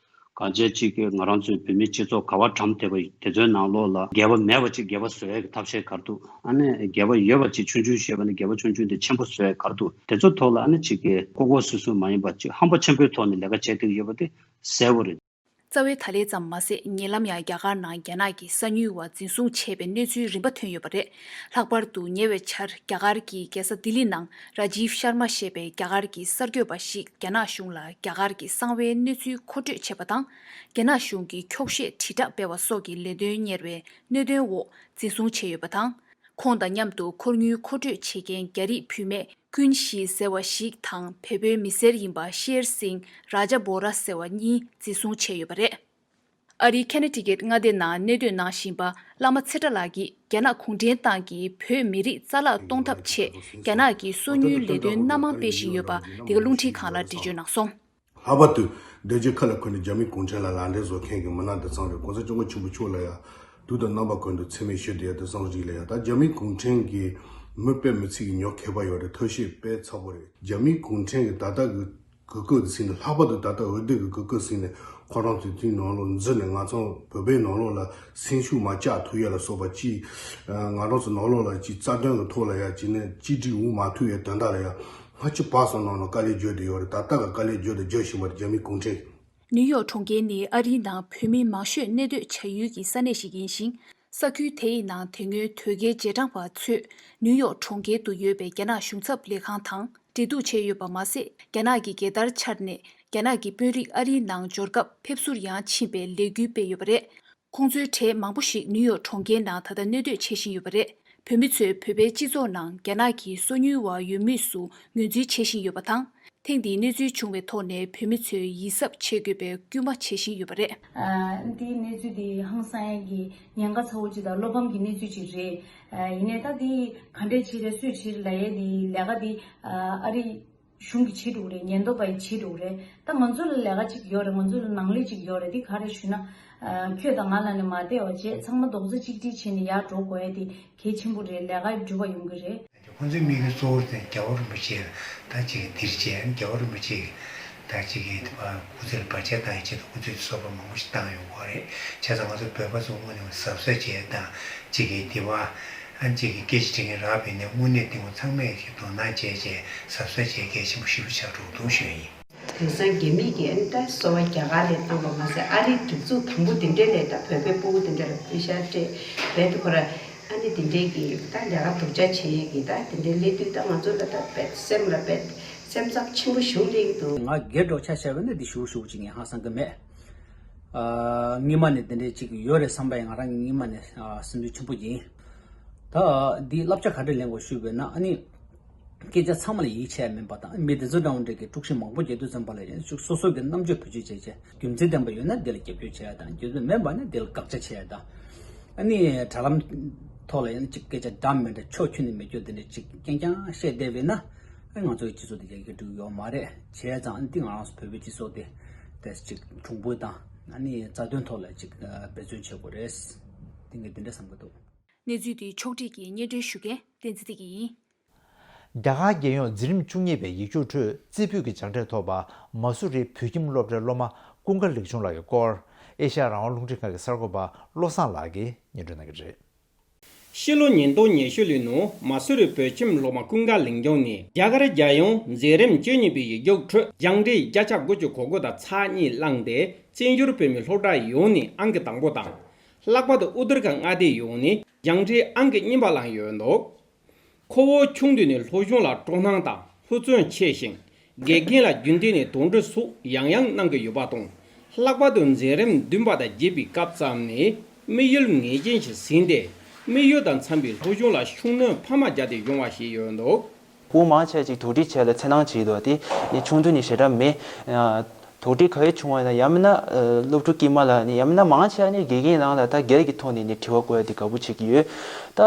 གང་ཅི་གཅིག་གི་ང་རང་ཚོའི་བོད་མི་སྤྱི་ཚོགས་ག་བ་འགྲམ་བསྡད་པ་ཡིན། དེ་ཚོའི་ནང་ལོགས་ལ་འགལ་བ་མེད་པ་ཅིག་འགལ་བ་བཟོ་ཡས་ཀྱི་ཐབས་ཤེས་ག་རེ་འདུག། ཨ་ནི་འགལ་བ་ཡོད་པ་ཅིག་ཆུང་ཆུང་བཤད་པ་ནི། འགལ་བ་ཆུང་ཆུང་དེ་ཆེན་པོ་བཟོ་ཡས་ག་རེ་འདུག། དེ་ཚོ་ཐོག་ལ་ཨ་ནི་གཅིག་གི་ལྐོག་ལྐོག་སུད་སུད་མ་ཡིན་པ་ཅིག་ཧམ་པ་ཆེན་པོའི་ཐོག་ནས་ལས་ཀ་བྱེད་བསྡད་ཡོད་པ་དེ་གསལ་པོ་རེད། རྩ་བའི་ད་ལན་ཙམ་མ་ཟད། ཉེ་ལམ་ཡང་རྒྱ་གར་ནང་རྒྱ་ནག་གི་གསང་ཉུལ་བ་འཛིན་བཟུང་བྱས་པའི་གནས་ཚུལ་རིམ་པ་ཐོན་ཡོད་པ་རེད། ལྷག་པར་དུ་ཉེ་བའི་ཆར་རྒྱ་གར་གྱི་རྒྱལ་ས་ལྡི་ལི་ནང་རཱ་ཇིབ་ཤར་མ་ཞེས་པའི་རྒྱ་གར་གྱི་གསར་འགོད་པ་ཞིག་རྒྱ་ནག་གཞུང་ལ་རྒྱ་གར་གྱི་གསང་བའི་གནས་ཚུལ་མཁོ་སྤྲོད་བྱས་པ་དང་། རྒྱ་ནག་གཞུང་གིས་འཁྱོག་བཤད་དྲིལ་བསྒྲགས་སྤེལ་བ་སོགས་ཀྱི་ལས་དོན་གཉེར་བའི་གནད་དོན་འོག་འཛིན་བཟུང་བྱས་ཡོད་པ་དང་། ཁོང་དང་མཉམ་དུ་ཁོར་ཡུག་མཁོ་སྤྲོད་བྱེད་མཁན་རྒྱ་རིགས་བུད་མེད་ཀུན་ཤི་ཟེར་བ་ཞིག་དང་། བལ་པོའི་མི་སེར་ཡིན་པ་ཤེར་སིང་རཱ་ཇ་བྷོ་ར་ཟེར་བ་གཉིས་འཛིན་བཟུང་བྱས་ཡོད་པ་རེད། ཨ་རིའི་ཁེ་ན་ཊི་ཀེཊ་མངའ་སྡེ་ནང་གནས་སྡོད་གནང་བཞིན་པ་བླ་མ་ཚེ་བཀྲ་ལགས་ཀྱིས། རྒྱ་ནག་གུང་ཁྲན་ཏང་གིས་བོད་མི་རིགས་རྩ་བརླག་གཏོང་ཐབས་ཆེད་རྒྱ་ནག་གི་སོ་ཉུལ་ལས་དོན་སྣ་མང་སྤེལ་བཞིན་ཡོད་པ། འདི་ག་རླུང་འཕྲིན་ཁང་ལ་འགྲེལ་བརྗོད་གནང་སོང་། ལྷག་པར་དུ་འདོད་རྒྱུ་ཁ་ལ་འཁོར་ནས་རྒྱ་མི་གུང་ཁྲན་ལ་ལག་འབྲེལ་བཟོ་མཁན་གྱི་མི་སྣ་འདི་ཚང་རེད། ༸གོང་ས་༸སྐྱབས་མགོན་ཆེན་པོ་མཆོག་ལ་ཡང་དུས་དང་རྣམ་པ་ཀུན་ཏུ་མཚན་སྨད་ཞུས་བསྡད་ཡ་དེ་ཚང་རིགས་ལ་ཡང་། ད་རྒྱ་མི་གུང་ཁྲན་གྱི་མི་དཔེ་མི་སྲིད་ཀྱི་ཉོ་མཁས་པ་ཡོད་རེད། ཐབས་ཤེས་དཔེ་ཚ་པོ་རེད། རྒྱ་མི་གུང་ཁྲན་གྱི་ད་ལྟ་གི་གོ་སྐབས་འདི་ཟིན་ནས། ལྷག་པར་དུ་ད་ལྟ་འོས་བསྡུ་གི་གོ་སྐབས་ཟིན་ནས། ཁོ་རང་ཚོའི་དེའི་ནང་ལོགས་འཛུལ་ནས། ང་ཚོ་བོད་པའི་ནང་ལོགས་ལ་སེམས་ཤུགས་མ་བཅག་ཐུབ་ཡ་ལ་སོགས་པ་ཅིག། ང་རང་ཚོ་ནང་ལོགས་ལ་ཅིག་རྩ་དོན་གྱི་ཐོག་ལ་ཡ་ཅིག་ནས་གཅིག་སྒྲིལ་ཡོང་མ་ཐུབ་ཡའི་དོན་དག་ལ་ཡ་སྔ་ཕྱི་བར་གསུམ་ནང་ལ་དཀའ་ལས་བརྒྱབ་བསྡད་ཡོད་རེད། ད་ལྟ་ག་དཀའ་ལས་བརྒྱབ་དང་རྒྱག་བཞིན་པ་རེད། རྒྱ་མི་གུང་ཁྲན། ནིའུ་ཡོག་གྲོང་ཁྱེར་ནི་ཨ་རིའི་ནང་བོད་མི་མང་ཤོས་གནས་སྡོད་བྱ་ཡུལ་གྱི་ས་གནས་ཤིག་ཡིན་ཞིང་། ས་ཁུལ་དེ་ཡི་ནང་དེ་སྔོན་དོལ་རྒྱལ་རྗེས་འབྲང་པ་ཚོས་ནིའུ་ཡོག་གྲོང་ཁྱེར་དུ་ཡོད་པའི་རྒྱ་ནག་གཞུང་ཚབ་ལས་ཁང་དང་འབྲེལ་གཏུག་བྱས་ཡོད་པ་མ་ཟད། རྒྱ་ནག་གི་རྒྱལ་དར་འཕྱར་ནས་རྒྱ་ནག་གི་དཔོན་རིགས་ཨ་རིའི་ནང་འབྱོར་སྐབས་ཕེབས་བསུར་ཡང་ཕྱིན་པའི་ལས་འགུལ་སྤེལ་ཡོད་པ་རེད། ཁོང་ཚོའི་གྲས་མང་པོ་ཞིག་ནིའུ་ཡོག་གྲོང་ཁྱེར་ནང་ད་ལྟ་གནས་སྡོད་བྱེད་བཞིན་ཡོད་པ་རེད། བོད་མི་ཚོས་བོད་པའི་སྤྱི་ཚོགས་ནང་རྒྱ་ནག་གི་སོ་ཉུལ་བ་ཡོད་མུས་སུ་ངོས་འཛིན་བྱེད་བཞིན་ཡོད་པ་དང་། ཐེངས་འདིའི་གནས་ཚུལ་བྱུང་བའི་ཐོག་ནས་བོད་མི་ཚོས་ཡིད་གཟབ་བྱེད་དགོས་པའི་སྐུལ་མ་བྱེད་བཞིན་ཡོད་པ་རེད། ཨ། འདིའི་གནས་ཚུལ་འདི་ཧང་སང་ཡག་གི་ཉེན་ཁ་ཚ་བོ་ཅིག་དང་བློ་ཕམ་གྱི་གནས་ཚུལ་ཅིག་རེད། ཨ། ཡིན་ནའི་ད་འདི་ག་འདྲས་བྱེད་རེད། སུས་བྱེད་རེད་ལབ་ཡས་འདི་ལས་ཀ་འདི། ཨ། ཨ་རི་གཞུང་གིས་བྱེད་འགྲོ་གི་རེད། ཉེན་རྟོག་པ་ཡིས་བྱེད་འགྲོ་གི་རེད། ད་ང་ཚོ་ལ་ལས་ཀ་ཅིག་ཡོད་རེད། ང་ཚོ་ལ་ནང་ལས་ཅིག་ཡོད་རེད། འདི་ག་རེ་ཞུ་ན། ཨ། ཁྱོད་དང་ང་ལ་ནི་མ་བལྟས་པ་བྱས། ཚང་མ་རྡོག་རྩ་གཅིག་སྒྲིལ་བྱས་ནས་ཡར་འགྲོ་དགོས་ཡས་དེ་གལ་ཆེན་པོ་རེད། ལས་ཀ་འགྲུབ་པ་ཡོང་གི་རེད། ཁོང་ཚོའི་དམིགས་ཡུལ་གཙོ་བོ་དེ་རྒྱལ་བ་རིན་པོ་ཆེ་ལ་ད་ཅིག་འདིར་བྱས། རྒྱལ་བ་རིན་པོ་ཆེ་ད་ཅིག་གི་དེ་བ་སྐུ་ཚེ་ལ་བར་ཆད་བཏང་ཡས་ཆེད་དུ་སྐུ་ཚེ་གསོལ་བ་མང་པོ་ཞིག་བཏང་ཡོང་གི་རེད། བྱས་ཙང་ང་ཚོ་བོད་པ་ཚོ་དངོས་གནས་གཟབ་གཟབ་བྱས་དང་། ཅིག་གི་དེ་བ་ཨ་ཅིག་གི་སྐད་ཆ་དྲི་མཁན་རག་པ་ཡིན་ན་དངོས་གནས་སྟེང་པོ་ཚང་མས་ཀྱི་དོ་སྣང་བྱས་བྱས་གཟབ་གཟབ་བྱས། གལ་ཆེན་པོ་ཞེ་པོ་ཆགས་འགྲོ་གི་འདུག་ཞུ་ཡ་ཡིན། དེང་སང་རྒྱ་མི་གིས་ཨ་ནི་ད་གསོ་བ་རྒྱ་གར་ལ་བཏང་བ་མ་ཟད། ཨ་རིའི་སྒྲིག་འཛུགས་དང་པོ་དེ་འདྲས་ལ་ད་བོད་པའི་སྤུ་གུ་དེ་འདྲས་ལ་པེ་ཤ་སྤྲད། རྦད་དེ་ཁོ་ར་ཨ་ནི་དེ་འདྲས་ཀྱི་ད་ལས་ཀ་སྡུག་ཅག་བྱེད་ཡས་ཀྱི་ད་དེ་འདྲས་སླེབས་དུས། ད་ང་ཚོ་ལ་ད་རྦད་སེམས་ལ་རྦད་སེམས་འཚབ་ཆེན་པོ་ཞེ་པོ་སླེབས་ཀྱི་འདུག། ང་སྒེར་འགྲོ་ཆ་བཞག་པ་ཡིན་ན་འདི་ཞེ་པོ་ཞེ་པོ་ཅིག་ངས་ཧང་སང་གི་མེད། ཨ། སྔོན་མ་ནས་དེ་འདྲས་ཅིག་ཡོད་རེད་བསམ་པ་ཡང་ང་རང་སྔོན་མ་ནས། ཨ། སེམས་འཚབ་ཆེན་པོ་ཡིན། ད་འདིའི་བསླབ་བྱ་ག་འདྲ་ལེན་དགོས་ཞུས་པས་ན། ཨ་ནི་སྐད་ཆ་ཚང་མ་ལ་ཡིད་ཆེས་མིན་པ་དང་། མི་དེ་ཚོ་འདྲ་བོ་འདྲ་གི་དཀྲུག་ཤིང་མང་པོ་རྒྱག་དུས་ཙམ་པ་ལ་ཡང་ཅིག་སོ་སོ་གི་རྣམ་དཔྱོད་བེད་སྤྱོད་བྱས་བྱས། རྒྱུ་མཚན་ལྡན་པ་ཡོད་ན་དེ་ལ་རྒྱབ་སྐྱོར་བྱས་དང་། རྒྱུ་མཚན་མེད་པ་ན་དེ་ལ་དགག་བྱ་བྱས་དང་། ཨ་ནི་དྲ་ལམ་ཐོག་ལ་ཡང་ཅིག་སྐད་ཆ་འདྲ་མི་འདྲ་ཕྱོགས་ཁྱོན་ནས་མི་སྐྱོར་དེ་འདྲ་ཅིག་རྐྱང་རྐྱང་བཤད་བསྡད་པས་ན། ཨ། ང་ཚོའི་སྤྱི་ཚོགས་དེ་རྒྱ་སྐྱེད་འགྲོ་གི་ཡོད་མ་རེད། བྱས་ཙང་འདི་ང་རང་ཚོ་བོད་པའི་སྤྱི་ཚོགས་དེ་དེ་ཅིག་གྲུང་པོ་དང་། ཨ་ནི་རྩ་དོན་ཐོག་ལ་ཅིག་འབད་བརྩོན་བྱེད་དགོས་རེད། འདི་ངས་འདི་འདྲ་བསམ་གྱི་འདུག། གནས་ཚུལ་འདི་ཕྱོགས་སྒྲིག་གིས་སྙན་སྒྲོན་ཞུ་མཁན་བསྟན་འཛིན་བདེ་སྐྱིད་ཡིན། རྒྱ་གར་རྒྱལ་ཡོངས་འཛིན་རིམ་བཅུ་གཉིས་པའི་ཡིག་སྒྱུར་ཁྲོད་རྩེ་ཕུད་ཀྱི་སྦྱངས་འབྲས་ཐོབ་པ་མ་སུ་རི་བོད་ཁྱིམ་སློབ་གྲྭའི་སློབ་མ་ཀུན་དགའ་ལེགས་ཆུང་ལགས་ཀྱི་སྐོར། ཨེ་ཤ་ཡ་རང་དབང་རླུང་འཕྲིན་ཁང་གི་གསར་འགོད་པ་བློ་བཟང་ལགས་ཀྱིས་སྙན་སྒྲོན་གནང་གི་རེད། ཕྱི་ལོ་ཉིས་སྟོང་ཉི་ཤུ་ལོའི་ནང་མ་སུ་རི་བོད་ཁྱིམ་སློབ་མ་ཀུན་དགའ་ལིང་ལྗོངས་ནས་རྒྱ་གར་རྒྱལ་ཡོངས་མཛད་རིམ་བཅུ་གཉིས་པའི་ཡིག་རྒྱུགས་ཁྲོད་སྦྱང་འབྲས་བརྒྱ་ཆ་དགུ་བཅུ་གོ་དགུ་དང་ཚེག་གཉིས་བླངས་ཏེ་བཙན་བྱོལ་བོད་མིའི་སློབ་གྲྭ་ཡོངས་ནས་ཨང་ཀི་དང་པོ་དང་། ལྷག་པར་དུ་དབུ་ཐུར་ཁ་མངའ་སྡེ་ཡོངས་ནས་སྦྱང་འབྲས་ཨང་ཀི་གཉིས་པ་བླངས་ཡོད་འདུག་ཁོ་བོ་ཆུང་དུས་ནས་སློབ་སྦྱོང་ལ་སྤྲོ་སྣང་དང་ཧུར་བརྩོན་ཆེ་ཞིང་། དགེ་རྒན་ལ་རྒྱུན་གཏན་ནས་དོགས་འདྲི་སོགས་ཡང་ཡང་གནང་གི་ཡོད་པ་དང་། ལྷག་པར་དུ་མཛད་རིམ་བདུན་པ་དང་བརྒྱད་པའི་སྐབས་ཙམ་ནས་དམིགས་ཡུལ་ངེས་ཅན་ཞིག་ཟིན་ཏེ། དམིགས་ཡུལ་དང་འཚམ་པའི་སློབ་སྦྱོང་ལ་ཤུགས་སྣོན་འཕར་མ་བརྒྱབ་སྟེ་ཡོང་བ་ཞིག་ཡོད་འདུག་སྤུ་གུ་མང་ཆེ་ཅིག་དོགས་འདྲི་བྱས་ལ་འཚེར་སྣང་བྱེད་འདུག་དེ་ནི་ཆུང་དུས་ནས་ཞེ་དྲག་མེད། དོགས་འདྲི་ག་རེ་བྱུང་བ་ཡིན་ན་ཡང་མིན་ན་སློབ་ཕྲུག་དཀྱུས་མ་ལ་ནི་ཡང་མིན་ན་མང་ཆེ་ནི་དགེ་རྒན་རང་ལ་ད་སྒེར་གྱི་ཐོག་ནས་ནི་དྲི་བ་བཀོད་ཡ་དེ་དགའ་པོ་བྱེད་ཀྱི་ཡོད། ད།